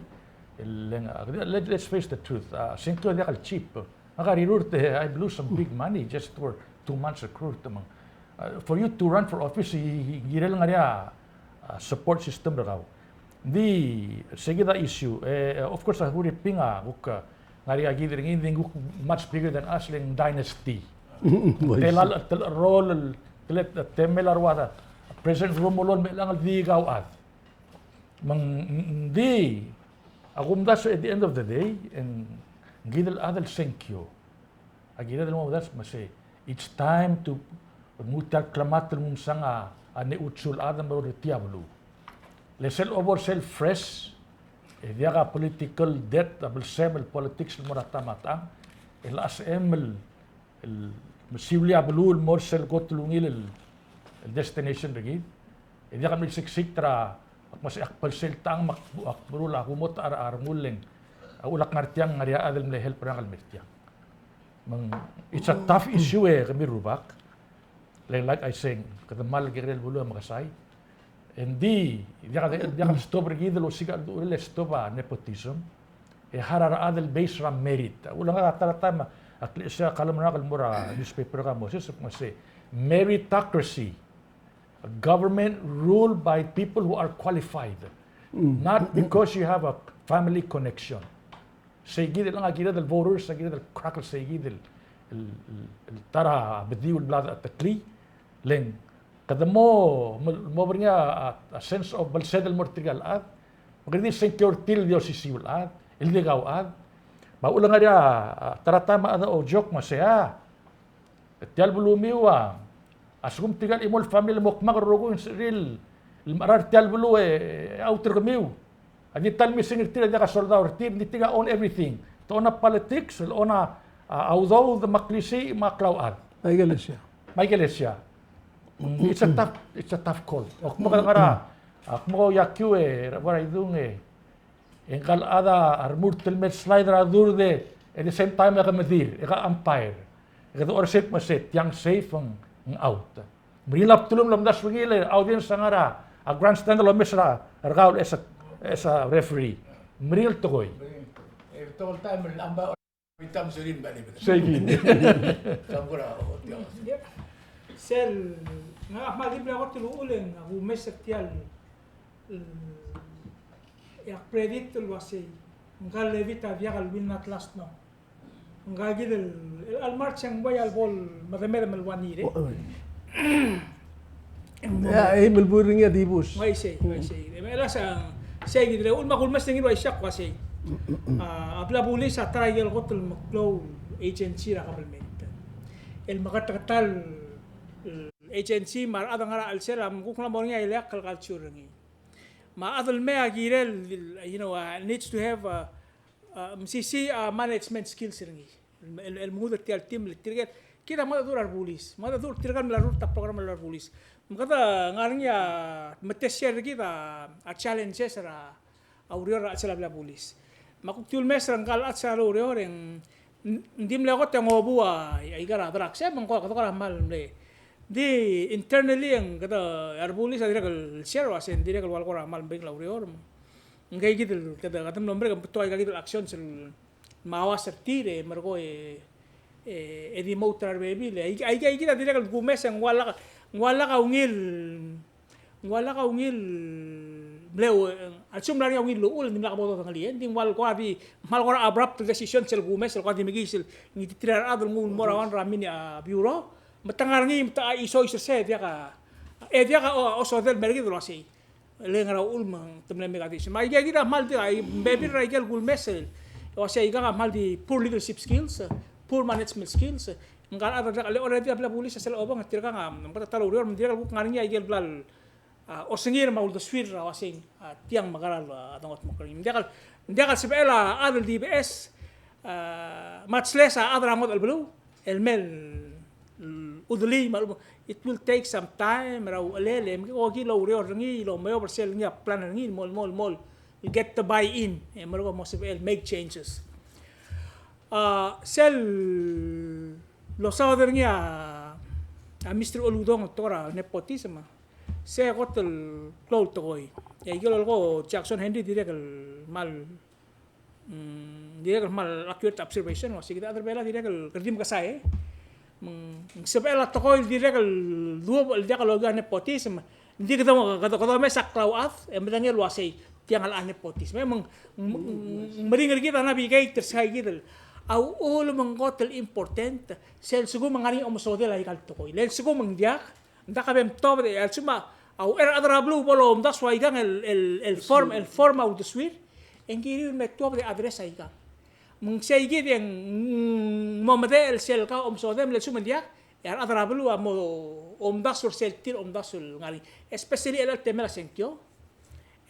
le ng, a, let, let's face the truth. A, sengkio a diak el cheap. Ngak a rirurt e, I blew some big money just for two months a recruit. Me ng, a, for you to run for office, e, e, e kirel ngar er ngii a, a, support system er kau. Ng di, se kid a issue. E, of course, a Huriping a kuk, a, ngar er ngii a kid er ngii, ng di kuk much bigger than us, le ng dynasty. Te lal, te lal rol, te le, te mei el ua President Romulo, me chelechang el di kauchad. Me ng, ng di, a kumdasu at the end of the day, e ng kid el chad el sengkio a kired el mo omdasu me sei, it's time to, nguu tia el klemat el nguu msang a, a nechutsel chad el meruul er tia el beluu. Le sel obo er sel fresh, e diak a political debt, a blsem el politics el mo er a ta me a tang, e le sebechem el, el mesiulii a beluu el mo er sel kot el ungil el, el destination er kid. E diak el milsiksikd er a, ak mo sei ak belsel tang me ak, ak meruul a kumot a, a rengul e ng, a uchul ak ngar tiang, ngar er ngii a chad el mle help er ngak el mer tiang. Me ng, it's a tough issue e kemiu el rubak. Le like I saying, kede kmal kekerei el beluu e mekesai. E ng di, diak, diak el stop er kid el osiik a cheldecheduch el stop a nepotism. E hire a rechad el based er a merit. A uchul e ngak a ta er a taem a klisiich a column er ngak el mo er a newspaper er a Moses, me sei, meritocracy. A government ruled by people who are qualified. Mm. Not because you have a family connection. Sei kid el, a kired el voters, a kired el crack el sei kid el, el, el, el ta er a bediu el bla decheteklii, le ng kede mo, mo, mo er ngii a, a, a sense of blsed el mo er tirka el chad, me kede di sengkio er tir el di osisiu el chad, el di kauchad. Me a uchul e ng ngar er ngii a, a, ta er a taem a chad a ojok me sei a, tia el belumiu a, a lsekum tirka el chimo el family el mo kmak el rokui e ng sebechir el, el mechar er tia el beluu e, e outer kemiu. A di ta el missing er tir a diak a soldau er tir, ng di tirka own everything. Te own a politics, el own a, a udoud, me a klisiich, me a klauchad. Me a ikelesia. Me a ikelesia. Mm, it's a tough, it's a tough call. Ak mo ngar er a, ak mo iakiu e, er a Uaidung e, e ngka el chad a remurt el mei el slide er a durde, at the same time e ke medir, e ke umpire. E kede orresek me se tiang safe ng, ng out. Meringel a bdelul el omdasu er ngii el audience a ngar er a grandstand el omes er a, er kau el as a, as a referee. Meringel tekoi. Sei kid. Sel, ngak a kmal di mle kot el uchul e ng, a kumes er tia el, e ak predict el uasei, ngka el Levit a diak el win at last, no. Ngka kid el, el, el March e ng bai a lebo el medemedem el one year, e. O, oi. Ng mo, ia, e, melbuil er ngii a dibus. Ng uaisei, ng uaisei. E, me a last, a, sei kid el, uchul me a kumes er ngii el uaisei, ak uasei. A, a bla bulis a ta er a ikel kot el meklou el agency er a government el meketeketang el agency me a rechad el ngar er a chelsel a kuk mla mo er ngii a ileakl el culture er ngii. Me a chad el mei a kirel, you know, uh, needs to have, uh, uh, mesisiich a management skills er ngii. El, el, el mengud er tia el team, le tirke el, kid a mengedecheduch er a rebulis. Mengedecheduch er tirke el mla rurt a program el mla er a rebulis. Me kede ngar er ngii a, me te share er kid a, a challenges er a, a ureor er a chelsel a blil a bulis. Me a kuk di ulemes er ngka el chad er a ureor e ng, ng di mle kot e ng obu a, a ika er a drugs, e me ng ko, kede kora kmal mle Di internally e ng kede, a rebulis a dirrek el share el uasei ng dirrek el ua el kora kmal meringel a ureor. Ng kid el kede, kede mlo merek e ng betok aika kid el actions el mauas er tir e merekong e, e, e demote er a rebebil. Aika, aika kid a dirrek el kumes e ng ua lak, ng ua lak a ungil, ng ua lak a ungil mle, a lsekum ng mla er ngii a ungil llechul, ng dimlak bo dodengelii, e ng di ng ua el kora di, kmal kora abrupt decision sel kumes el kora di mekiis el ngititerir a rechad el nguu el mo er a one er a mini a bureau. Me te ngar er ngii, me te a isois er sei, e diak a, e diak a, o, osodel el mer kid el uasei. Le ngar er a uchul me te mle make a decision. Me aika kid a kmal di, a bebil er aike el kumes el uasei aikang a kmal di poor leadership skills, poor management skills. Ngka el chad a diak le already a bla bulis a sel obang, tirkang a, me te ta el ureor, me ng dirrek el kuk ngar er ngii aike el bla, a, osengir me a uldesuir er a uasei, a, tiang me a kora, a, dongot mo er ngii. Me ng diak el, me ng diak el sebechel a chad el di beches, a, much less a chad er a ngodech el beluu el mei el udelii me a lechub, it will take some time er a uchelel e me kuk okiu el oureor er ngii el omeob er sel ngii a plan er ngii el mo, mo, mo get the buy-in e merekong e mo sebechel make changes. A, sel losaod er ngii a, a Mister Uludong el tekoi er a nepotism, se kot el klou el tekoi. E aike el lolekoi Jackson Henry dirrek el kmal, mm, dirrek el kmal accurate observation, uasei kid a chad er a Belau a dirrek el kede di mekesai. Me ng sebechel a tekoi el dirrek el duubech el diak lokiu a nepotism. Ng di kede, kede, kede omes a klauchad e medengei el uasei tiang a nepotism. Me ng, ng, ng meringel er kid a navigate er sei kid el, a uchul me ng kot el important sel lsekum ng ngar er ngii a omesodel aika el tekoi. Le lsekum ng diak, ng diak a bo mtobed e a lsekum a uchei er a rechad er a beluu bo lomdasu aikang el, el, el form, el form a uldesuir, e ng kirir el me tuobed e address aikang. Me ng sei kid e ng mo medechel sel kau omesodel, me le lsekum ng diak, e a rechad er a beluu a mo omdasu er sel tir omdasu el ngar er ngii. Especially el, el temel a sengkio.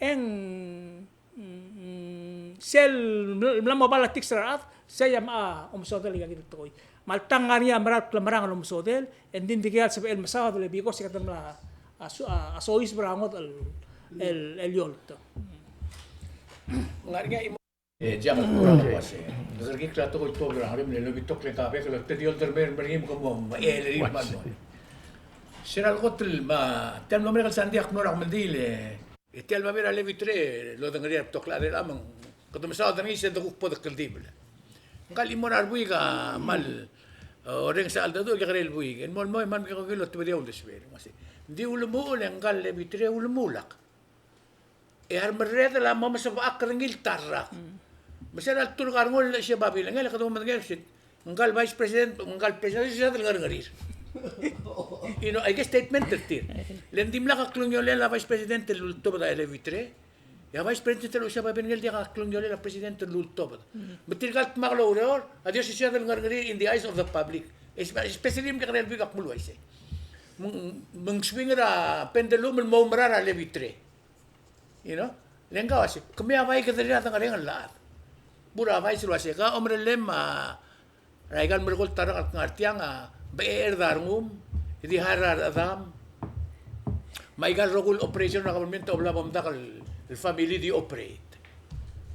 E ng Mm, sel mla, mla mo politics er a rechad, sei a mla omesodel aika kid el tekoi. Me alta ng ngar er ngii a mera el klemerang el omesodel, e ng di ng dikea el sebechel el mesaod el because e kede mla, a, so-, a, a soiseb er a ngodech el, el, el eolt. Ngar er ngii a chimo. E, Jack, el kora uase, ng kerekikl a tekoi el tuobed er a ngerem, le lobitok le ka bek el te di older me, me er ngii me ke mo, me, e, le rir me a mo. Sera el kot el ma, tia el mlo merek el sandei ak mlo er a kemeldiil e, e tia el babier a Levy Tree, lodengerir a betok el chad er chelechang, kede mesaod er ngii se de kuk bo de kldibel. Ngka el chimo er a rebuik a kmal, e, orrenges a cheldecheduch el kekerei el buik, el mo, el mo, e kmal mekekokil el otebedii a uldesuel. Ng uase, ng di ulemuchel e ngka el Levy Tree ulemulak. E a remerredel a mo mesebechakl er ngii el ta el rak. Me sel lolturk a rengul el osiik a babilngel, e kede mo medengei el uase, ngka el vice president, ngka el president, a sel ngar er ngii. You know, aike el statement er tir. Le ng dimlak a klungiolel a vice president el ultobed a Levy Tree. E a vice president el osiik a babilngel a diak a klungiolel a president el ultobed. Me tirka el dmak el oureor, a di osisiu a sel ngar er ngii in the eyes of the public. Espe-, especially me kekerei el buik a kmo uaisei. Me ng, me ng swing er a pendulum el mo oumerang er a Levy Tree. You know? Le ngka uase, kemiu a bai kederir a dengerenger el chad. Bo er a bai sel uase, ka omerellem a, er aika el merekong el ta el rak el kngar tiang a, becher er a rengum, e di hire er a rechedam. Me aika el rokui el operation er a government a obla bo mdak el, el family di operate.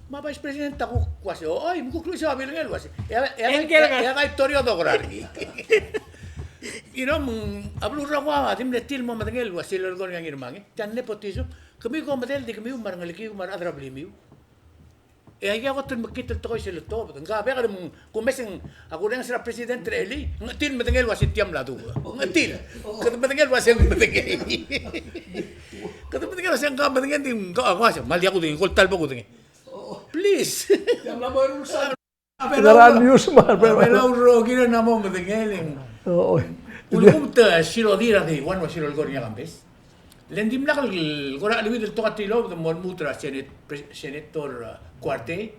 Me a vice president a kuk uase, oi, me kuk luchesii a babilngel el uase. E a, e a, e a, e a, e a, e a, e a, e a, You know, me ng, a beluu er a Oahu a di mle tir el mo medengei el uase lolekoi er ngii a Ngirmang, e. Tia el nepotism, kemiu ko medengei el di kemiu me a rengelekiu me a rechad er a blimiu. E aika kot el mekngit el tekoi sel letobed. Ngka bek el me ng kumes e ng, a kurrenges er a president er a elii, ng chetil medengei el uase tia mla duubech. Ng chetil. Kede medengei el uase ng medengei. Kede medengei el uase ngka medengei, di ngka uase, kmal diak kudengei, ko el ta el bo kudengei. Please. Ngar er a news me a, a Belau el rokir a mo medengei el ng. Oi. Ulekum te silodir a day one, ua silolekoi er ngii a Kambes. Le ng dimlak el kora cheleuid el tekoi er a tilobed, mo lmuut er a Senate, Pres-, Senator, uh, Kuartei.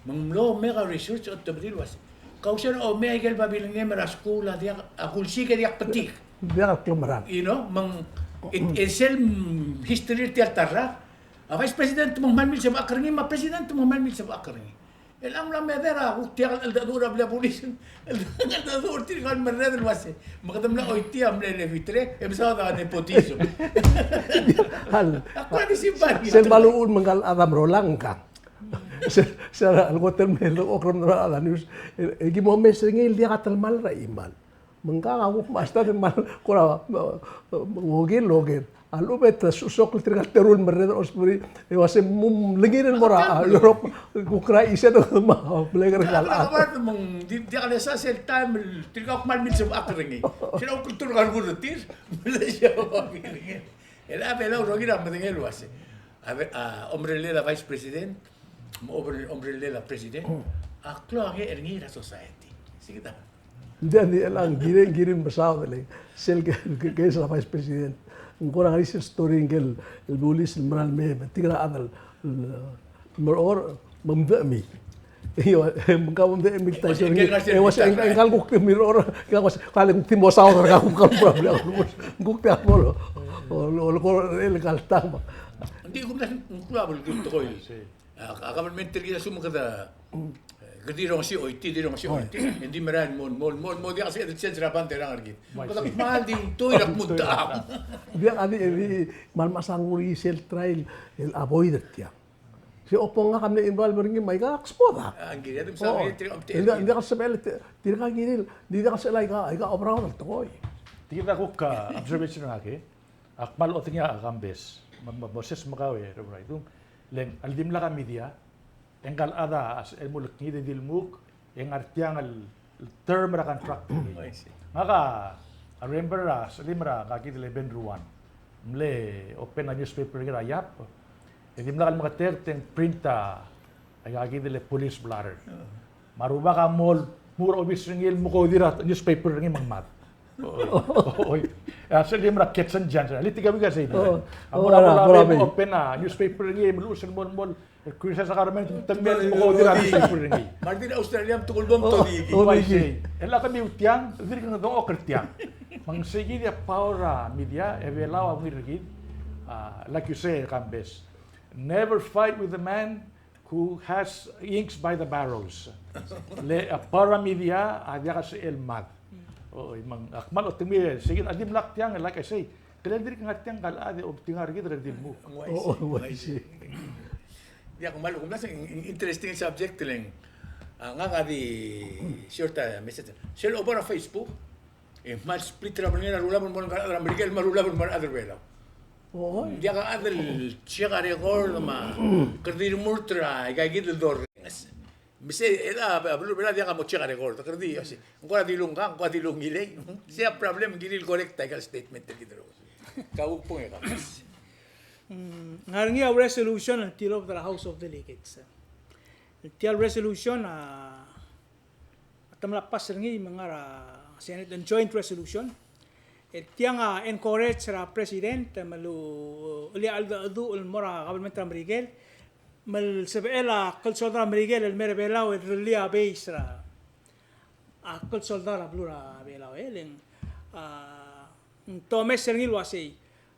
Me ng mlo make a research, otebedii el uase, kau se er a omei aike el babilngem er a skuul a diak, a kulsiik e diak betik. Diak el klemerang. You know, me ng, e, e sel, mm, history er tia el ta el rak. A vice president me ng kmal milsebechakl er ngii, me a president me ng kmal milsebechakl er ngii. El a mla meder a kuk diak el cheldecheduch er a blil a bulis. El cheldecheduch er tirka el merreder el uase, me kede mla choitii a mle Levy Tree, e mesaod a nepotism. Hal. Ak kora di simbai. Sel mla uchul me ngka el chad a merolang ngkang. Se, se el kot el mle oker er a news. E, e ki mo omes er ngii el diak a telemall er a chimal. Me ngka a kuk masta de mal kora, eh, eh, oker el oker. A lechub e te sosok tirka el teru el merreder a osmerii, e uase mo mlengirir el mo er a, a, Europe, kuk er a isei e te me a, mle ker el. Ak, ak, me ng di, diak lesa sel taem el tirka kmal milsebechakl er ngii. Sel a kuk ultuil er a rengul er tir, me le siab a kirel. El a Belau a rokir a medengei el uase a be-, a, omerellel a vice president, me a omer-, omerellel a president, a klou a ngerel ngii er a society. Sei kid a. Ng di, ng di, el a ng kirir, kirir el mesaod el, sel ke, ke, ke sel vice president. Ng kora ngar er ngii sel story ngike el, el bulis el mera el mei, me tirka el chad el, el, Merechorech, me ng mdechemii. Io, me ng kau mdechemii el Tyson. E uase, e uase, e ngka el kuk di Merechorech, e ngka el uase, kau le kuk di mo saod er kau, kuk di mo, kuk di mo, o, o, o, el kal tang. Ng di kumdasu ng klou a belkul el tekoi. A, a government er kid a lsekum kede, kede di rongesii a choitii, di rongesii a choitii. Ng di merael el mo, mo, mo, mo diak el sebechel el change er a band er a ngar er kid. Kede kmal di ultuil er a kmo ng techang. Diak, a di, di, kmal mesa ng uriul sel try el avoid er tiang. Se opo ngak a mle involve er ngii me aika ak sboda. A, ng kired el mesa, ng diak el sebechel, tirka kirir, ng diak el sebechel aika, aika oberaod el tekoi. Tia kuk, a, observation er ngak e. Ak kmal otengii a Kambes. Me, me, Moses me kau e, Reverend Raidung. Le ng, a le dimlak a media, e ngka el chad a sebechel el mo lekngid e di lmuk, e ngar tiang el term er a contract. Oh, I see. Ngak a, I remember a, selim er a, ngka kid el Eben Ruan. Mle open a newspaper er a Yap. E dimlak el meketeket e ng print a, aika kid el police blotter. Oh. Me a rubak a mo, mo er a obis er ngii el mo kodir a newspaper er ngii me ng mad. Oi. A selim er a Ketson Johnson. A le tirka a uaisei. Oh. A mo er a, mo er a, mo er a open a newspaper er ngii, me luches el mo, mo, el criticize a government, te mei el mo kodir a newspaper er ngii. Me a re di Australia me te kuk bo mtodikii. Oh, oh, uaisei. E le kemiu tiang, dirk ngedongchokl er tiang. Me ng sei kid a power er a media, e Belau a ungil er kid, a, like you say, Kambes. Never fight with a man who has inks by the barrels. Le a power er a media a diak el sebechel el mad. Oi, me ng, ak kmal otengii, sei kid a dimlak tiang, like I say, kele dirk ngar tiang ngka el chad e obtenga er kid er a di lmuk. Ng uaisei. Oh, oh, uaisei. Diak, kmal, kmal interesting subject le ng. A, ngak a di short a message. Sel obo er a Facebook, e kmal split er a belngel a rulab el mo er a rechad er a Merikel me a rulab el mo er a rechad er a Belau. Oi. Ng diak a chad el check a record me a kede di remurt er aika kid el dorrenges. Me se el a, a beluu er a Belau a diak a mo check a record. Kede di, ose, ng kora dilu ngkang, ng kora dilu ngilei. Se a problem, ng kirir el correct aika el statement er kid el rokui. Kau kbong e Kambes. Mm, ngar er ngii a resolution el tilobed er a House of Delegates. Tia el resolution a a te mla pass er ngii me ng ngar er a Senate el joint resolution. E tiang a encourage er a President me a lechub e a cheldecheduch el mo er a government er a Merikel me le sebechel a klsoldau er a Merikel el mei er a Belau el rullii a base er a klsoldau er a beluu er a Belau e le ng, a, ng tomes er ngii el uasei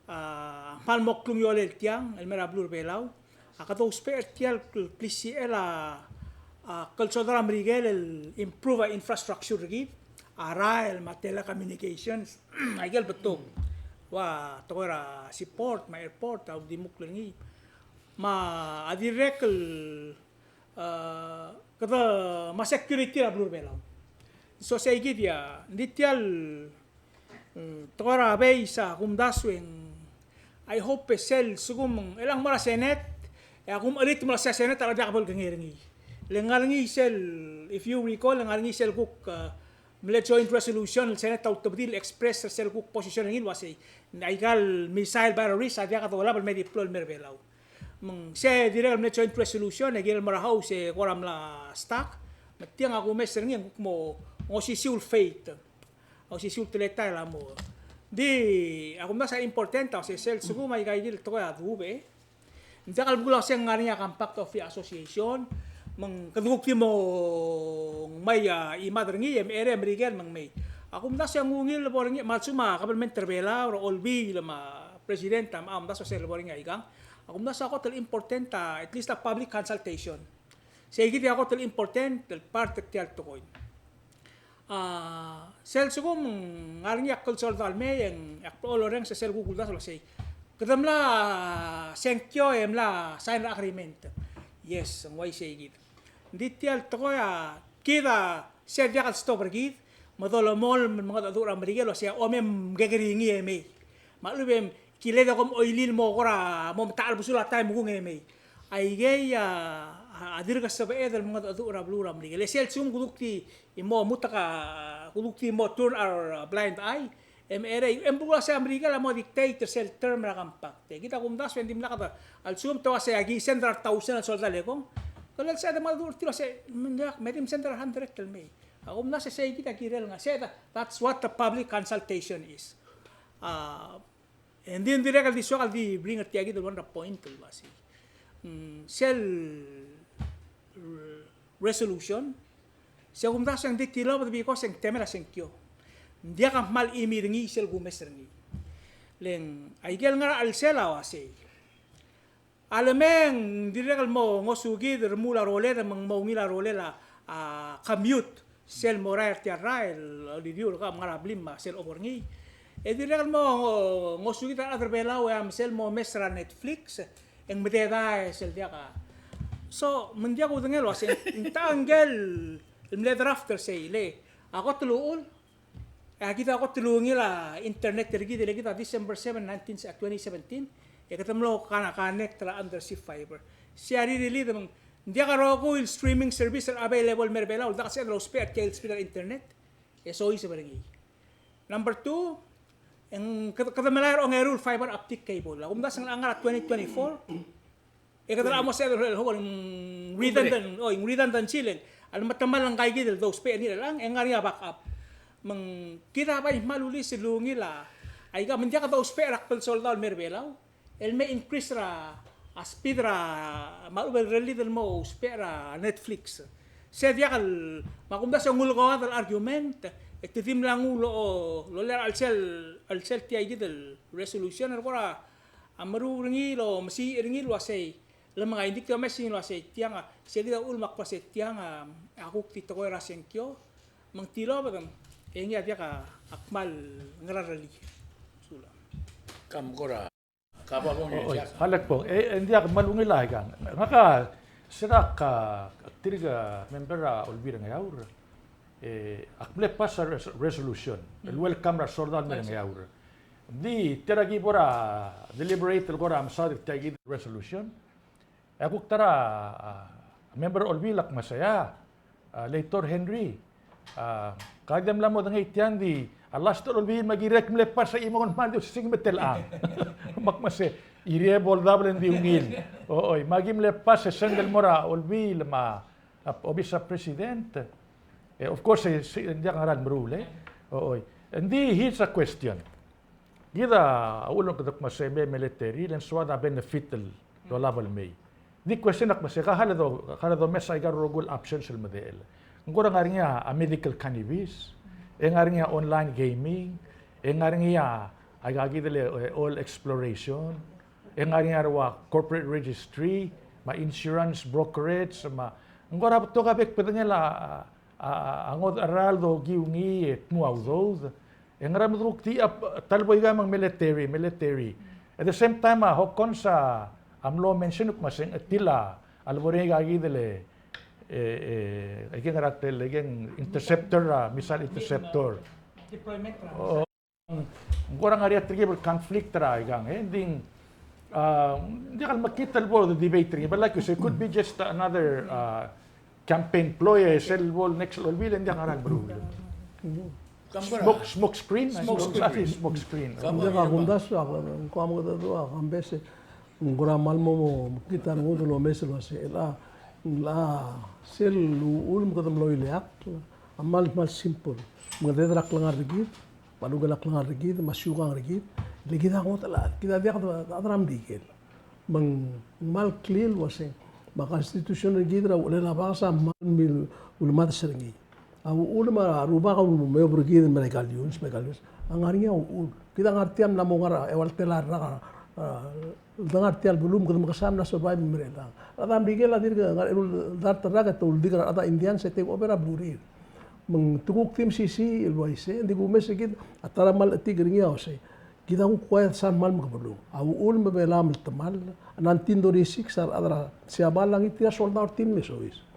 a, kmal mo klungiolel tiang el mei er a beluu er a Belau. A kede ousbech er tia el kl-, klisichel a, a, klsoldau er a Merikel el improve a infrastructure er kid, a rael me a telecommunications, aike el betok. Ua tekoi er a seaport me a airport a uldimukl er ngii. Me a dirrek el a, kede me a security er a beluu er a Belau. So sei kid a, ng di tia el, mm, tekoi er a base a kumdasu e ng, I hope e sel lsekum ng, e le ng mo er a Senate, e a kumecherit el mo er a Senate a diak bo lekengei er ngii. Le ngar er ngii sel, if you recall, ngar er ngii sel kuk, a, mle joint resolution el Senate a ultebedii el express er sel kuk position er ngii el uasei, aika el missile batteries a diak dolab el me deploy el mei er a Belau. Me ng sei dirrek el mle joint resolution, e kirel el mo er a House e kora mla stuck. Me tiang a kumes er ngii e ng kuk mo, ng osisiu el fate. Osisiu el teletael a mo. Di, a kumdasu a important a, se sel lsekum aika kid el tekoi a dubech. Ng diak el bkul a se ng ngar er ngii a Compact of Free Association, me ng kede kuk di mo ngmai a chimad er ngii, e mei er a Merikel me ng mei. A kumdasu e ng ungil el bo er ngii, me a lsekum a government er a Belau, er a Olbiil, me a President, a, a kumdasu e sel bo er ngii aikang. A kumdasu a kot el important a, at least a public consultation. Sei kid a kot el important el part er tia el tekoi. A, sel lsekum ng ngar er ngii a klsoldau el mei e ng, ak blechoel orrenges er sel kuk uldasu el uasei, kede mla sengkio e mla sign er a agreement. Yes, ng uaisei kid. Ng di tia el tekoi a, kid a, se diak el stop er kid, me dolemolem el mengedecheduch er a Merikel el uasei a chomem kekerei ngii e mei. Me a lechub e ng kired e kom oilil mo kora mo metacherbesul a taem e kung e mei. Aikei a, a dirk sebeched el mengedecheduch er a beluu er a Merikel. E sel lsekum kuduktii mo mutek a, kuduktii mo turn our blind eye, e merek e ng belkul a sei a Merikel a mo dictate er sel term er a compact. E kid a kumdasu e ng dimlak de, a lsekum te uasei aki send er a thousand el soldau el ekong, ke le sel de mengedecheduch er tir el uasei, me ng diak, me di send er a hundred el mei. A kumdasu e sei kid a kirel ngar, sei, that, that's what the public consultation is. A, e ng di, ng dirrek el di soak el di bring er tia kid el one point el uasei, mm, sel resolution, se kumdasu e ng di tilobed because e ng temel a sengkio. Ng diak a kmal chimii er ngii sel kumes er ngii. Le ng aikel ngar er a chelsel a uasei, a lemei e ng dirrek el mo ngosukid el remuul a rolel me ng mo ungil a rolel a, a, commute sel mo er a er tia el rael el olidiu er kau me ngar er a blim me sel obo er ngii. E dirrek el mo ngosukid a rechad er a Belau e a mesel mo mes er a Netflix e ng mededaes el diak a. So, me ng diak kudengei el uasei, ng ta ngike el mle draft er sei, le a kot el uchul, e a kid a kot el ungil a internet er kid, le kid a December seven, nineteen, twenty seventeen, e kede mlo connect er a undersea fiber. Se a rirellii e ng diak a rokui el streaming service el available el mei er a Belau el diak a sebeched el ousbech a tia el speed er a internet. E soiseb er ngii. Number two, e ng kede, kede melai er a ongeru el fiber optic cable. A kumdasu e ng ngar er a twenty twenty-four, e kede mo sebeched el, el, ng redundant, oi, ng redundancy le ng, a le metemall ngka kid el dousbech er ngii er chelechang, e ng ngar er ngii a backup. Me ng kid a bai kmal ulis el ungil a, aika me ng diak dousbech er a kbel soldau el mei er a Belau el me increase er a, a speed er a, me a lechub e rirellii el mo ousbech er a Netflix. Se diak el, me a kumdasu e ng ulekoad el argument, e te di mla nguu el, o, loia er a chelsel, chelsel tia kid el resolution, e kora a meruul er ngii el omesiich er ngii el uasei, le mengai, ng di kede omes er ngii el uasei, tiang a, se kid a uchul me ak uasei tiang a, a kuk di tekoi er a sengkio, me ng tilobed e ng, e ngii a diak a kmal ngerang er ngii. Sulang. Kam kora. Oi, oi, Alex Bong, e, e ng diak kmal ungil a ikang. Ngak a, se er a ka, tirka member er a Olbiil er a Ngeaur, e, ak mle pass a res-, resolution el welcome er a resoldau el mei er a Ngeaur. Ng di tir a ki bo er a deliberate el kora mesaod er tia kid el resolution. E a kuk ta er a, a, member er a Olbiil a kmo sei a, a, Leitor Henry, a, ka di mla modengei tiang, di a last er a Olbiil me a kirek mle pass a chimo el kmal di osisiu me telechang. Me ak kmo sei, irie bo el double e ng di ungil. Oi, me a ki mle pass e send el mo er a Olbiil me a, a, obis er a president. E, of course, e, se, ng diak ngera el meruul, e. Oi. Ng di, here's a question. Kid a uchul me kede kmo sei me military, le ng soad a benefit el olab el mei. Di question a kmo sei, ka kmal do, ka kmal domes aika el rokui el options el medechel. Ng kora ngar er ngii a medical cannabis, e ngar er ngii a online gaming, e ngar er ngii a, aika kid el, e, oil exploration, e ngar er ngii a rua corporate registry, me a insurance brokerage, me a, ng kora betok a bek el bedengel a, a, a ngodech el ralm el dokiu ngii e dmu a udoud. E ngera me de kuk di a, ta el bo aika me ng military, military. At the same time, a Hokkons a mlo mention el kmo sei ng chetil a lebo er ngii aika kid el, e, e, aike ngera tel, aike ng interceptor, a, missile interceptor. Deployment, a. O, ng kora ngar er ngii a telkib el conflict er a ikang, e, ng di, a, ng diak el mekngit el bo de debate er ngii, but like you say, could be just another, a, campaign ploy, e sel bo el next el Olbiil e ng diak ngera el meruul. Smoke, smoke screen? Smoke screen. Smoke screen. Ng diak a kumdasu, a, ng kora mo kede dua, a, kambes, e, ng kora kmal mo, mo mekngit a rengud el omes el uasei, a, a, sel uchul me kede mlo ileakl, a kmal, kmal simple. Me kede er a klengar er kid, me a lukel a klengar er kid, me a siukang er kid, le kid a ngodech el chad, kid a diak de, de, de rechad er a Merikel. Me ng kmal clear el uasei, me a constitution er kid er a uchelel a baks a kmal mle ulemades er ngii. A uchul me a rubak a ulemeob er kid el mei er a galleons, mei er a galleons, a ngar er ngii a uchul. Kid a ngar tia el mla mo ngar er a eua el telael el rak, a, a, de ngar tia el beluu me kede mekesai el mla survive el mei er chelechang. A rechad er a Merikel a dirk ngar er a elolem el dart el rak e te uldik er a rechad er a Indians e take over a belurir. Me ng te kuk di mesisiich el uaisei, ng di kumes er kid a ta er a kmal chetik er ngii a uasei, kid a kuk ua sel kmal mekebelung. A uchul me Belau a mle temall, nineteen thirty-six a rechad er a Siabal a ngii tia el soldau er tir el me soiseb.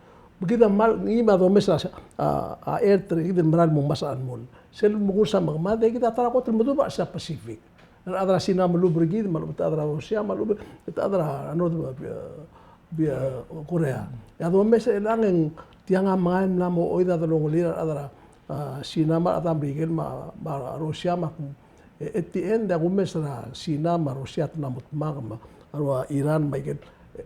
Me kid a kmal, ngii me a domes a, a, a airtrade er kid el mera el mo ngmasech a chelemoll. Sel mo kursa me kemad, e kid a ta er a kot el meduch a Asia Pacific. A rechad er a Sina a melub er kid, me a lechub e a rechad er a Russia, me a lechub e a rechad er a North, uh, Korea. E a domes er chelechang e ng tiang a mengai el mla mo oid a delongelir a rechad er a, uh, Sina me a rechad er a Merikel me a, me a Russia me a, e, at the end, e a kumes er a Sina me a Russia a te mla mo dmak me a rua Iran me a ikel. E,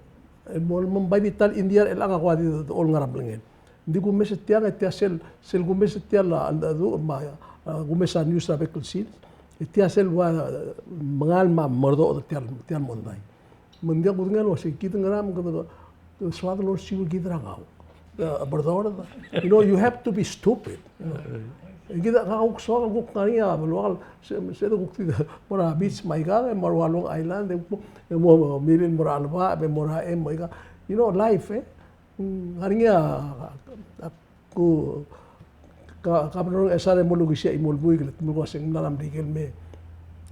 e mo, mo bai di ta el India er chelechang a kuk di olngar a belngel. Ng di kumes er tiang, e tia sel, sel kumes er tia el, a, a, du, me a, a, kumes a news er a bek el sils. E tia sel ua, a, mengal me a meredoch er tia el, tia el mondai. Me ng diak kudengei el uasei, kid ngera me kede, kede soad el olsiu er kid er a kau. A, meredoch er a, you know, you have to be stupid, you know. E kid a kuk soak, kuk ngar er ngii a beluak el, se, se de kuk di mo er a beach me aika, e mo er a Long Island, e mo, e mo, mo milil mo er a chelebacheb, e mo er a, e mo aika. You know, life, e. Mm, ngar er ngii a, a, a, ku, ka, ka, Governor Ngchesar e mo lukisii a chimo el buik el te melekoi a sengmlad a Merikel me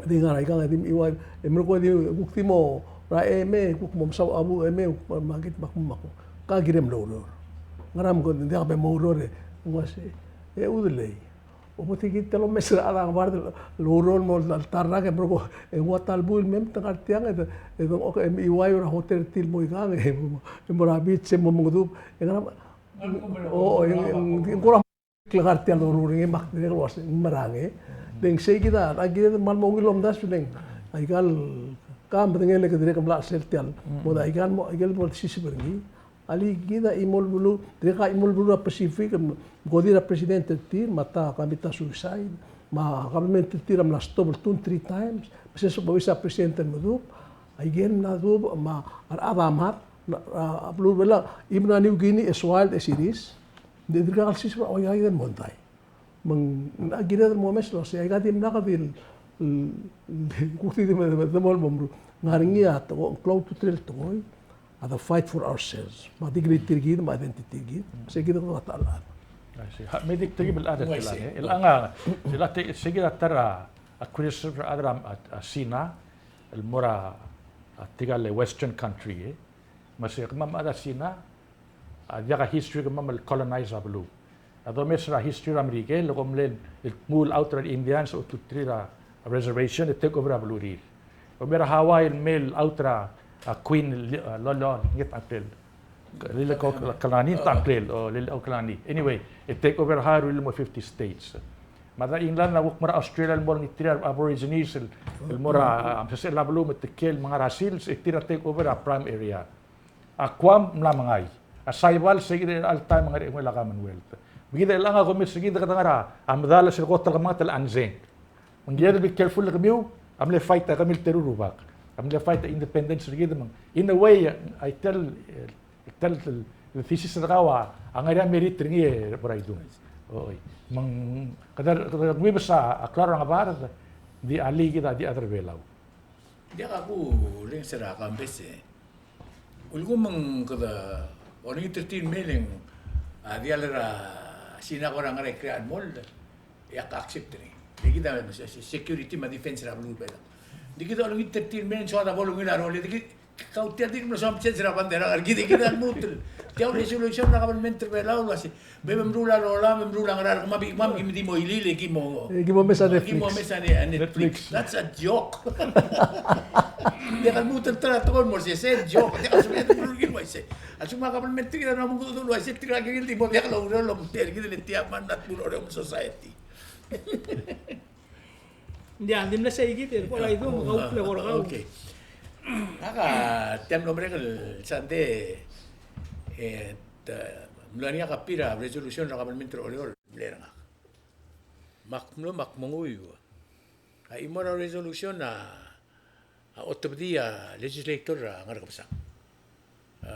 di ngar er a ikang e di mechiuaiu, e melekoi e di kuk di mo er a, e me kuk mo mesaul a buch, e me kuk mo market me ak mo, me ak mo. Ka kirem el oureor. Ngera me kede diak bo mo oureor e ng uasei, e chudelei. Obo tia kid te lomes er a chad a ngebard el oureor el mo ta el rak e merekong e ng ua ta el buil me mei te ngar tiang e de, e de, okay, e mechiuaiu er a hotel er tir el mo ikang e mo, e mo er a beach e mo mengedeub e ngera me, o, e ng, e ng, e ng kora klengar tia el oureor er ngii me ak dirrek el uasei ng merang e. Le ng sei kid a, a kired el kmal mo ungil el omdasu le ng aika el, ka medengei el kede dirrek el mla er sel tia el, mo de aika el mo, aika el mo siseb er ngii. Alii kid a chimo el beluu, dirrek a chimo el beluu er a Pacific, me ko di er a president er tir, me a ta commit a suicide, me a government er tir a mla stop el two, three times, me se sebechel a president el medub, a ikel mla dub, me a rechad a mad, a, a beluu er a Belau, even a New Guinea as wild as it is, ng di dirkak el siseb er a ua aika el mondai. Me ng, a kired el mo omes el uasei, aika dimlak di, l-, l-, kuk di me, me, me, mo meruul. Ngar er ngii a tekoi, klou a ultutelel el tekoi, a the fight for ourselves. Me a dignity er kid, me a identity er kid. Se kid a kuk ta el chad. I see. Ha, me di tirke el chad el, e, el anga, se la te, se kid a ta er a, a criticism er a rechad er a, a, a Sina, el mo er a, a tirka el western country, e. Me se kemam a rechad er a Sina, a diak a history er kemam el colonize a beluu. A domes er a history er a Merikel, e kom mle, el dmu el outer Indians, ultuterir a reservation, e take over a belurir. Kom mei er a Hawaii el mei el outer a, a queen, el, a, Liliuokalani, a ngklel. Liliuokalani, a ngklel, o Liliuokalani. Anyway, e take over a Hawaii el mo fifty states. Me a rechad er a England a kuk mo er a Australia el mo olengit er a Aborigines, el, el mo er a, a, mesesechel a beluu me te kiei el menga er a sils, e tir a take over a prime area. A Guam mla mengai. A Saipan se kid er chelecha el taem a ngar er a eungel a Commonwealth. Me kid er chelechang a kumes er kid e kede ngar er a medal sel kot el kemanget el unchained. Me ng kired el be careful kemiu, a mle fight a kemiu el teru el rubak. A mle fight a independence er kid me ng. In a way, I tell, I tell the thesis er kau a ngar er ngii a merit er ngii e bo er a idung. Oi. Me ng kede, kede nguibes a klaro er a ngebard, di alii kid a di chad er a Belau. Diak a kulengeseu er a Kambes e. Ulekum e ng kede olengit er tir el mei e ng, a, diall er a Sina a kora ngar er a ikrel a chemoll, e ak accept er ngii. Di kid a se-, se-, security me a defense er a beluu er a Belau. Di kid a olengit er tir el mei e ng soad a bo lungil a rolel, di kid Kau tia dirk mlo soam change er a bandera, kid, kid a lmuut el. Tia el resolution er a kabelment er a Belau el uasei, me, me meruul a lolam, me meruul a ngerang, me a bikmam, kim di mo ilil, e kim mo, e, kim mo mes a Netflix. Kim mo mes a Ne-, a Netflix. Netflix. That's a joke. Diak a lmuut el ta er a tekoi el mo er sei, sei a joke. Diak a lsekum e te meruul el uaisei. A lsekum a kabelment er kid a mla mo kudul el uaisei, tirka el kired el di mo diak loureor el omtechei er kid le tia me a mla dmu el Oreor el society. Ng diak, ng di mle sei kid, e kora idung, kau, kau, kau. Okay. Ngak a tia el mlo merek el sandei, e, te, mlo er ngii a copy er a resolution er a kabelment er a Oreor el mle er ngak. Me ak mlo, me ak menguiu. A chimo er a resolution a, a otebedii a legislator er a Ngerkebesang, a,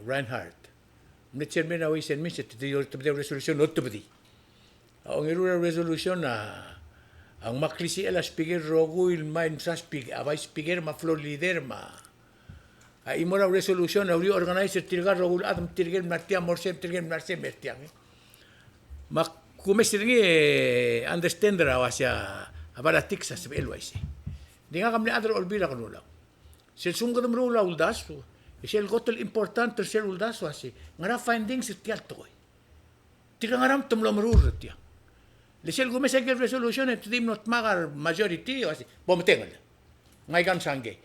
Reinhardt. Mle chairman er a Ways and Means, e te di otebedii a resolution, otebedii. A ongeru er a resolution a, a ng mo klisichel a speaker el rokui el mei el msa speak-, a vice speaker me a floor leader me a. A chimo er a resolution a reorganize er tirka el rokui el chad me tirke el mla er tiang, mo er sei me tirke el mla er sei me er tiang. Me ak kumes er ngii e understand er a uasei a politics a sebechel el uaisei. Di ngak a mle chad er a Olbiil er a Kelulau. Sel lsekum kede meruul a uldasu, E sel kot el important er sel uldasu a se, ngera findings er tia el tekoi. Tirka ngera me te mlo meruul er tia. Le sel kumes a ikel resolution e te di mlo dmak a re majority, ua se, bo metengel. Ngika el msa ngkei.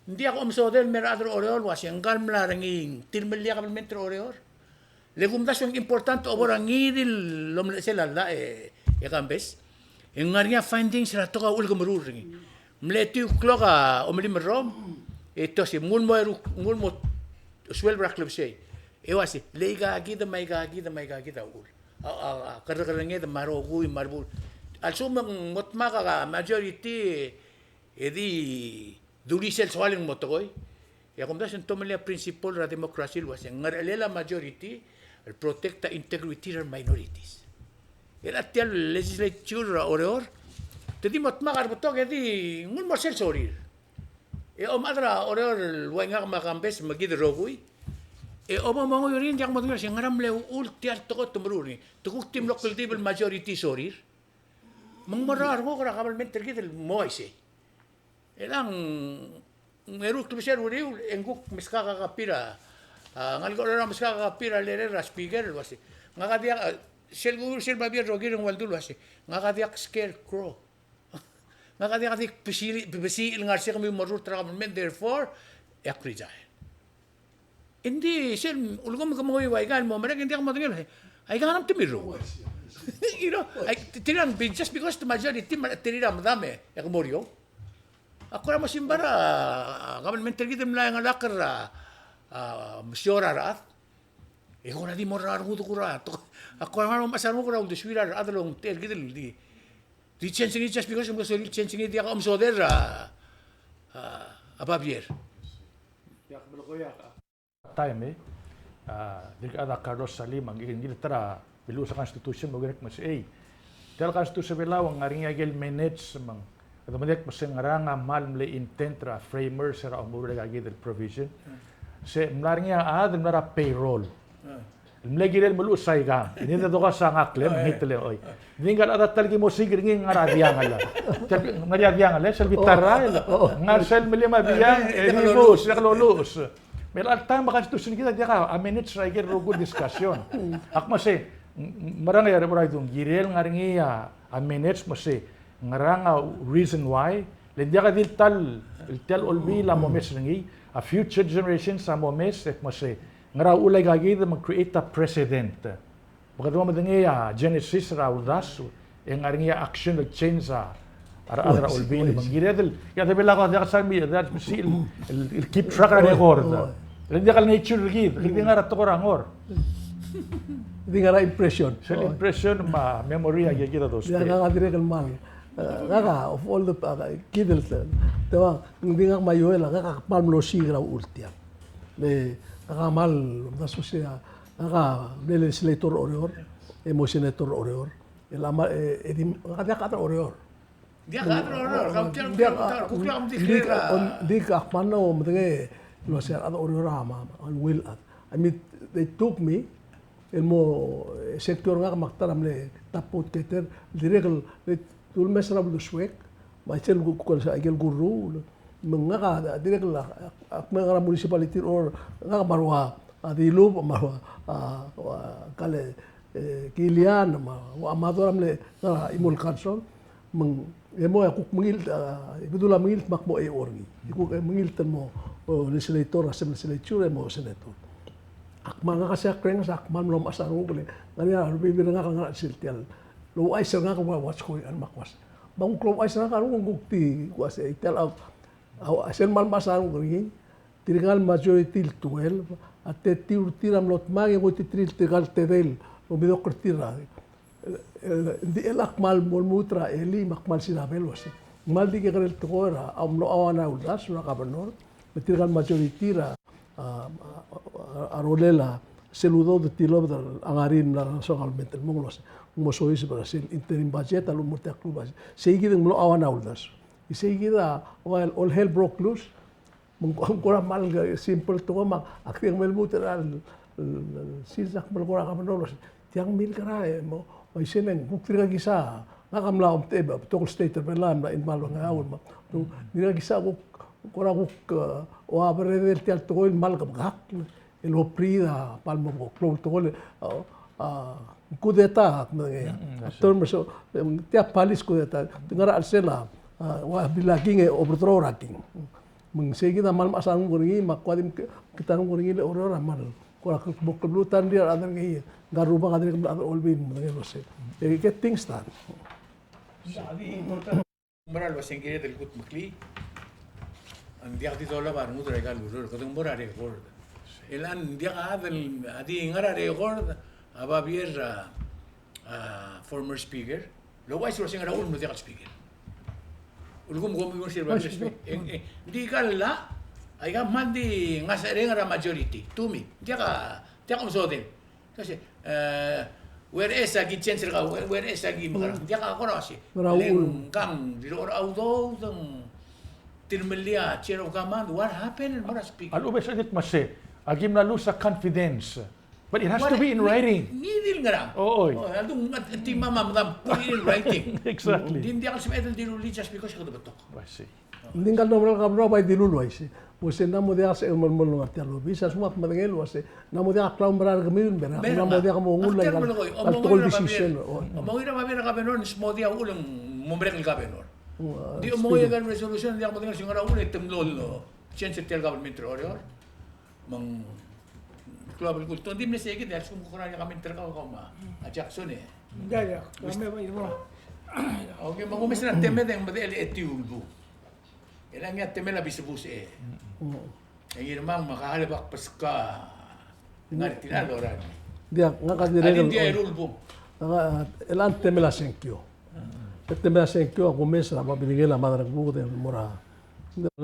Ng diak omesodel el me er a rechad er a Oreor, ua se, ngka el mla er ngii, tir meliak a kabelment er a Oreor. Le kumdasu e ng important a obo er a ngii di el omelechesel a llach e, e Kambes. E ng ngar er ngii a findings er a tekoi a uchul ke meruul er ngii. Mle two o'clock a omelim el rrom, e te ua se, nguu el mo eru, nguu el mo suelb er a klebesei. E ua se, le aika kid me aika kid me aika kid a uchul. A, a, a kerrekerrenged me a rokui me a rebul. A lsekum ng mo dmak a majority, e di dulii sel soal el mo tekoi. E a kumdasu e ng tomellii a principle er a democracy el ua se, ngerechelel a majority el protect a integrity er a minorities. E a tia el legislature er a Oreor, te di mo dmak a rebetok e di nguu el mo er sel sorir. E a omechad er a Oreor el ua ngak me a Kambes me kid el rokui, e obo monguiu er ngii e ng diak modengei el ua se ngera mle uchul tia el tekoi te meruul er ngii. Te kuk di mlo kldibel el majority sorir. Me ng mo er a renguk er a kabelment er kid el mo uaisei. E le ng eru el klebesei er a uriul, e ng kuk meskak a copy er a, a, ngalek er a meskak a copy er a letter er a speaker el ua se, ngak a diak, a, sel kuur sel babier el rokir e ng ua ldu el ua se, ngak a diak scarecrow. Ngak a diak di besiil, besiil el ngar er sei e kemiu el mo rurt er a kabelment, therefore, e ak resign. Engdi sel ulekum ke menguiu a ika el mo merek, e ng diak modengei el, aika ngera me te mirruul. You know, ai, te, te rirang, just because te majority me a terir a medam e ke mo er eou. Ak kora mo simbai er a, a, kabelment er kid el mla chengelakl er a, a, mesiou er a rechad. E kora di mo er a rengud e kora, ak kora ngar er a omechas a renguk er a uldesuir a rechad el ongtechei er kid el di, di change er ngii just because ng mlo sorir el change er ngii, diak a omesodel er a, a, a babier. Taem e, a, dirk chad a Carlos Salim a ngii, ngii el ta er a beluches er a Constitution me a ukerek me sei. Tia el Constitution er a Belau a ngar er ngii a ikel minutes me ng, e de medengei me se ngerang a kmal mle intent er a framers er a omeruul aika kid el provision. Se mla er ngii a chad el mla er a payroll el mle kirel meluches aika. E ng di dokas a ngak el mei e te le, oi. Ng di ngka el chad a ta el ki mo siik er ngii e ngar er a diangel. Ngar er a diangel, e sel bita el rael. Ngar sel melim a biang, e di luches, e ak loluches. Me a chelecha el taem a Constitution er kid a diak a minutes er a ikel rokui el discussion. Ak mo sei, ng, ng, merang e a Reverend Idung, kirel ngar er ngii a, a minutes me sei, ngerang a reason why, le ng diak di el ta el, el tia el olbiil a mo mes er ngii, a future generations a mo mes, e ak mo sei, ngera uchul aika kid me ng create a precedent. Me kede mo medengei a genesis er a uldasu, e ng ngar er ngii a action el change a, a rechad er a olbiil. Me ng kired el, e a de Belau a diak sal mei, e diak sal mei el, el, el keep track er a record. Le ng diak el nature er kid, kid di ngar er a tekoi er a ngor. Di ngar er a impression. Sel impression me a memory a kid a dousbech. Ngak a dirrek el kmal. E, ngak a, of all the, a, kid el, te ua, ng di ngak me a Joel a, ngak a kmal mlo siik er a uchul tiang. Le, ngak a kmal, mdasu se a, ngak a mle legislator er a Oreor, e mo senator er a Oreor. E le kmal, e, e di, ngak a diak a chad er a Oreor. Diak a chad er a Oreor, kau tia el, diak a, kuk diak a, di, di, di ak kmal mlo medengei el ua se a rechad er a Oreor a, a, a ungil chad. I mean, they took me, el mo, e, secure ngak me ak ta er a mle top vote getter, dirrek el, le, te ulemes er a uldesuek, me a ikel ku-, ku-, ikel kurruul, me ngak a, dirrek el, a, ak mei er a municipality er a Oreor, ngak me a rua, a, Dilubech, me a rua, a, ua, kale, e, Kilian, me a, ua, Amador a mle, a, chimo el council, me ng, e mo, e kuk mengilt, a, e bedul a mengilt me ak mo er ngii. E kuk, e, mengilt el mo, o, legislator er a sel legislature, e mo senator. Ak kmal ngak a se a krenges, ak kmal mlo mechas a renguk le, ngar er ngii a rebebil er ngak el ngar er a sel tia el, el ouchais er ngak el ua, what's going on me ak uase. Me a kuk el ouchais er ngak a renguk e kuk di, uase, tia el, a, a, sel kmal mechas a renguk er ngii, tirka el majority el twelve, a tetiu er tir a mlo dmak e ngoititerir tirka el tedei el omidokl er tir a, e, e, ng di el ak kmal mo lmuut er a elii me ak kmal silabel el uase, ng kmal di kekerei el tekoi er a, a mlo chauan a uldasu er a governor, me tirka el majority er a, a, a, a rolel a sel udoud el tilobed a ngar er ngii el mla er a national government el mong el uase, ng mo soiseb er a sel interim budget a lechub e ng mo er tia el klou el uase, sei kid a mlo chauan a uldasu. Isei kid a, well, all hell broke loose. Me ng, ng kora kmal simple tekoi me ak di mle lmuut er a, el, el, el, since ak mle kora governor el uase, tiang milk er a, e mo, me isei e ng kuk tirka kisa, ngak a mla omtechei a betok el state er a Belau a mla involve er ngii a, me, dirka kisa kuk Kora kuk, e, ua berredel tia el tekoi el kmal kebekakl el obrir a kmal mo klou el tekoi el, e, a, kudeta, me, mm, mm, a term so, em, tia police kudeta. Ngar er a chelsel a, a, ua bilakl e overthrow er a king. Me ng sei kid a kmal mechas a renguk er ngii, me a kuk di mekngit a renguk er ngii el oureor a kmal kora kuk mo klbeluut a rengrir a rechad er ngii, ngar er a rubak a dirrek el mla olbiil, me ng uaisei. E, get things done. Mera el uasei ng kired el kudmeklii, ng diak di dolab a rengud er aika el ureor, kede mo er a record. E le ng diak a chad el, a di ngar er a record a babier er a, a, former speaker, el ouchais el uasei ngera uchul me ng diak el speaker. Ulekum kom uaisei er a babier er a speaker. E, e, ng di aika el llach, aika kmal di ngesechereng er a majority, to me. Diak a, diak a omesodel. Kasi, e, whereas a ki change er kau, whereas a ki mekerang. Diak a kora uaisei. Ngera uchul? Le ng kang, di rechor a udoud, e ng tirmellii a chain of command, what happened, el mo er a speaker. A lechub e se el kmo sei, a ki mla lose a confidence. But it has to be in writing. Ngii di el ngerang. O, oi. O, a ldu ng, a, a di mla medam, put it in writing. Exactly. Di ng diak el sebeched el dilu el just because kede betok. I see. Ng di ngka el mera el governor a bai dilu el uaisei. Uase ng mo diak el sebeched el melemolem el ngar tia el obis, a lsekum ak medengei el uase ng mo diak a klaumerang er kemiu el mera, ng mo diak mo nguu el, a, tekoi el decision. Omongoi er a babier er a governor, ng smodii a uchul e ng mo merek el governor. Di omongoi er a resolution, ng diak modengei el se ngera uchul e te mlo change er tia el government er Oreor. Me ng klou a belkul. Te di mle sei kid, a lsekum ko kora recommend er kau, kau me a Jackson e. Ng diak, diak. Kau me bai mo. Okay, me a kumes er a temed e ng medechel e tiu el bung. E le ngii a temel a bisebus e. E ngii er a mang me a kall e bak beskak ngar er tir a lorael. Diak, ngak a dirrek el, a di ng diak eru el bung. Ngak a, e le ng temel a sengkio. E temel a sengkio a kumes er a babilngel a Madrengebuked el mo er a,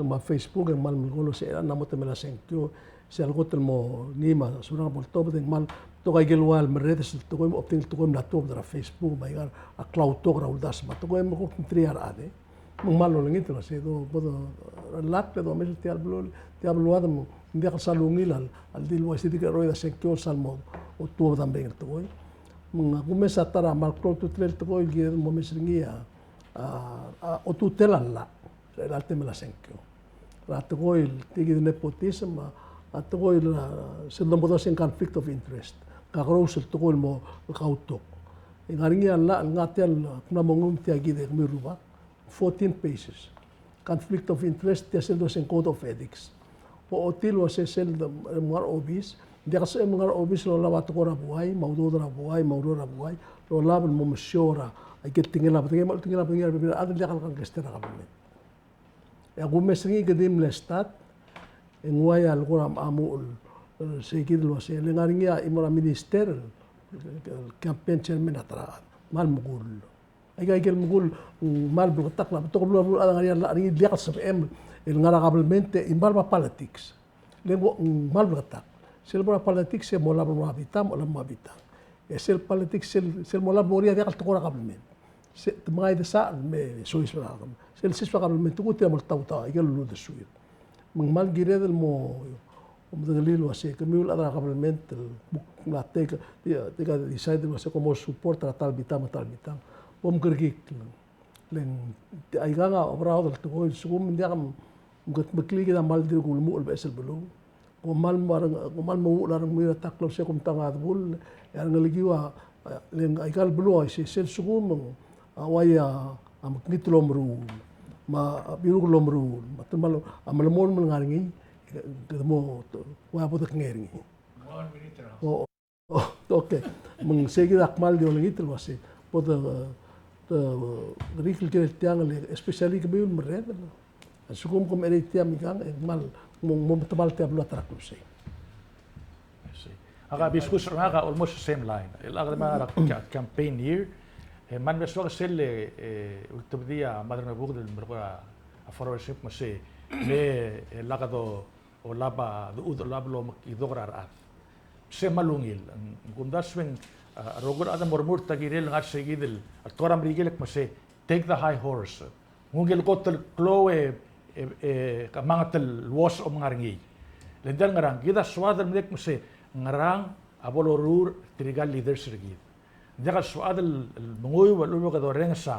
me a Facebook e ng kmal melekoi el uase e ng mo temel a sengkio, sel kot el mo ngii me a Surangel a bo ltobed e ng kmal betok aike el ua el merredes el tekoi me a obdengel el tekoi el mla tuobed er a Facebook me aika el klautok er a uldasu me a tekoi me kuk ng three a rechad e. Me ng kmal olengit el uase do, bo dorellakl e domes er tia el beluu, tia el beluad me ng diak el sal ungil a, a di el uaisei di ke cheroid a sengkio el sal mo tuobed a meringel tekoi. Me ng a kumes a ta er a kmal klou a ultutelel el tekoi el kired el mo omes er ngii a, a, a ultutelel a llach er a chelecha el temel a sengkio. Er a tekoi el tia kid el nepotism, a, a tekoi el, a, sel domes er a conflict of interest. Kakerous el tekoi el mo, el kautok. E ng ngar er ngii a llach el ngar tia el, a, kmal mo nguu tia kid e kemiu el rubak. Fourteen pages. Conflict of interest, tia sel domes er a code of ethics. Ochotii el uase sel, sel ngar er a obis, ng diak el sebechem el ngar er a obis el olab a tekoi er a buai, me a udoud er a buai, me a ureor er a buai, el olab el mo mesiou er a, aike el tekingel a bedengem, me a tekingel a bedengem a rebebil er a chad el diak el kangkei er a government. E a kumes er ngii e ke di mle start, e ng uai a lekora mechemuchel, e, sei kid el uase, le ngar er ngii a chimo er a minister, el, el campaign chairman a ta er a chad, kmal mekull. Aika, aike el mekull, mm, kmal bleketakl, a betok el beluu, beluu a ngar er ngii a llach er ngii el diak el sebechem el ngar er a kabelment e ng kmal ua politics. Le ng kmal bleketakl. Sel bo er a politics e mo olab el mo er a bita, mo olab el mo er a bita. E sel politics, sel, sel mo olab el mo er ngii a diak el tekoi er a kabelment. Se, te mengai de sa, me soiseb er a kabelment. Sel soiseb er a kabelment, te kuk tia mo oltaut a, aike el uldesuir. Me ng kmal kired el mo, mo medengelii el uase, kemiu el chad er a kabelment, el kuk mla take, take a decide el uase, kom mo support er a ta el bita me a ta el bita. Bo mkerekikl. Le ng, aikang a oberaod el tekoi el sekum ng diak mkedmeklii kid a kmal dirk ulemuchel el beches el beluu. Kom kmal mo, kom kmal mo uchul a rengmiu er a ta el klebesei e kom ta ngar er a debull, e a rengelekiu a, le ng aika el beluu a uaisei, sel sekum ng, a, uai a, a mekngit el omeruul, me a biruk el omeruul, me a te kmal, a melemolem el ngar er ngii, kede mo, uai a bo dekengei er ngii. O, okay. Me ng sei kid a kmal di olengit el uase, bo de, de, de rirellii el tiang, le especially kemiu el merreder. A lsekum kom cherei tiang me aikang, e kmal mo, mo metemall tia el beluu a ta er a klebesei. I see. Ak a biscuit er ngak a almost the same line. El ak de me er a ca-, campaign year, e kmal mle soak sel, e, ultebedii a Madrengebuked el melekoi a followership me sei, le, e, lak do olab a, de, olab el omekidok er a rechad. Se kmal ungil, ng kumdasu e ng, a, rokui el chad a mo remurt a kirel ngar sei kid el, a tekoi er a Merikel el kmo sei, take the high horse. Ng ungil kot el klou e, e, e, kemanget el uos a ngar er ngii. Le ng diak el ngerang, kid a soad el medengei el kmo sei, ngerang a bo loruul tirka el leaders er kid. Ng diak el soad el, el menguiu a lechub e kede orrenges a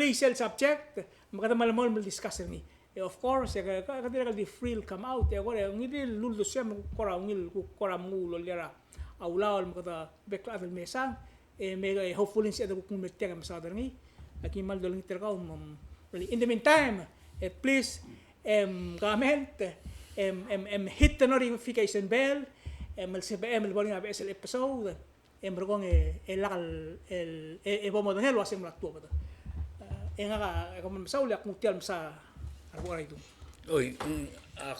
mlei sel subject, me kede melemolem el discuss er ngii. E of course, e ke, ke, ke dirrek el di free el come out, e kora ngii di el uldesuem, kora ungil, kora mnguu el loia er a ulaol me kede bek el chad el mesang, e me, e hopefully ng sebeched el kuk nguu el mei e tiang e mesaod er ngii. Aki kmal dolengit er kau, mm, really. In the meantime, e please, em, comment, em, em, em, hit the notification bell, em, el sebechem el bo er ngii a beches el episode, e merekong e, e lak el, el, e, e bo modengei el uasei ng mla tuobed. E ngak a, e kmal mesaul e ak nguu tia el msa a reboch er a idung. Oi, mm, a,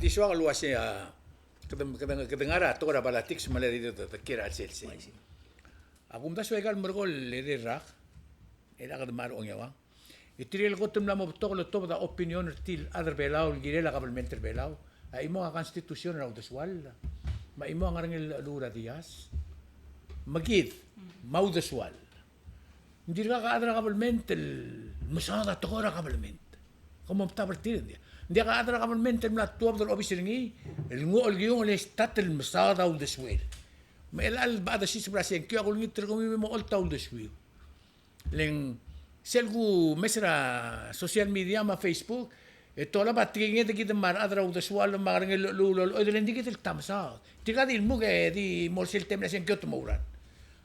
di soak el uasei a, kede, kede, kede ngar er a tekoi er a politics me a le di de, de, de kiei er a chelsel sei. A kumdasu e aika el merekong el edei el rak, e lak de mla er a ongeuang. E tirke el kot el mla mo betok el otobed a opinion er tir el chad er a Belau el kirel a government er a Belau a chimo a constitution er a uldesuall, me a chimo a ngar er ngii el llechuluuch er a dias. Me kid, me a uldesuall, ng dirkak a chad er a government el mesaod a tekoi er a government. Kom omtab er tir, ng diak. Ng diak a chad er a government el mla tuobed er a obis er ngii el nguu a olekiung el start el mesaod a uldesuel. Me chelecha el bo desiseb er a sengkio, ak olengit er kemiu me mo olt a uldesuiu. Le ng sel kumes er a social media me a Facebook, e te olab a tekinged e kid me a rechad er a uldesuall me a ngar er ngii el llechuluuch el olechoid, e le ng di kid el ta mesaod. Tirka di lmuk e di mo er sel taem er a sengkio te mo oureor.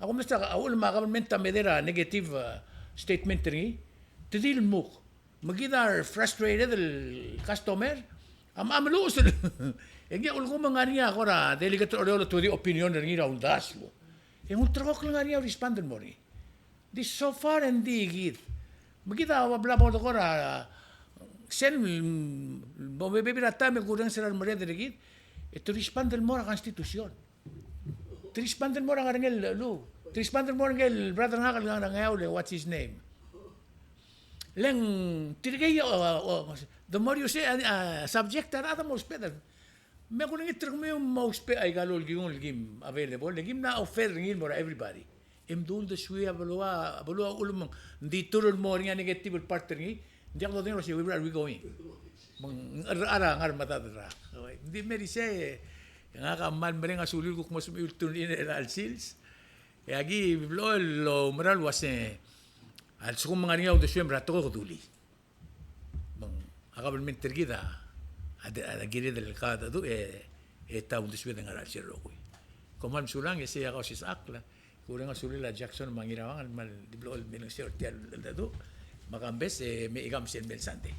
A kumes a uchul me a government a made er a negative, eh, statement er ngii, te di lmuk. Me kid a re frustrated el customer a, a meluches el. E ngii a ulekum e ng ngar er ngii a kora delegate er a Oreor el tuobed a opinion er ngii er a uldasu. E ng ulterekokl el ngar er ngii a respond el mo er ngii. Di so far e ng di kid. Me kid a bla bo de kora sel, mm, bo bebil er a taem e kurrenges er a remerreder er kid, e te respond el mo er a constitution. Te respond el mo er a ngar er ngii el llechuluuch. Te respond el mo er ngii el brother er ngak el ngar er a Ngeaur el, what's his name? Le ng tirkei, o, o, the more you say, a, a subject, a rechad a mo ousbech. Me kulengit er kemiu me ousbech aika el olekiung el kim available, le kim mla offer er ngii el mo er a everybody. E mdu uldesuiu a beluu a, beluu a uchul me ng di turul el mo er ngii a negative el part er ngii, ng diak dodengei el uasei, where are we going? Me ng cherechar a ngar er a medad el rak. Ng di mei er isei, e ngak a kmal mereng a suliu el kuk mo sebechir el tune in er chelecha el sils. E aki blechoel el oumera el uasei, a lsekum ng ngar er ngii a uldesuem er a tekoi e ke dulii. Me ng a kabelment er kid a, a de, a kired el kadecheduch e, e ta uldesued el ngar er a chelsel rokui. Kom kmal mesulang e sei a Kausisechakl, kureng a sulir a Jackson me a Ngirabang el kmal di blechoel el milengeseu er tia el cheldecheduch. Me a Kambes e mechikam sel mei el Sunday.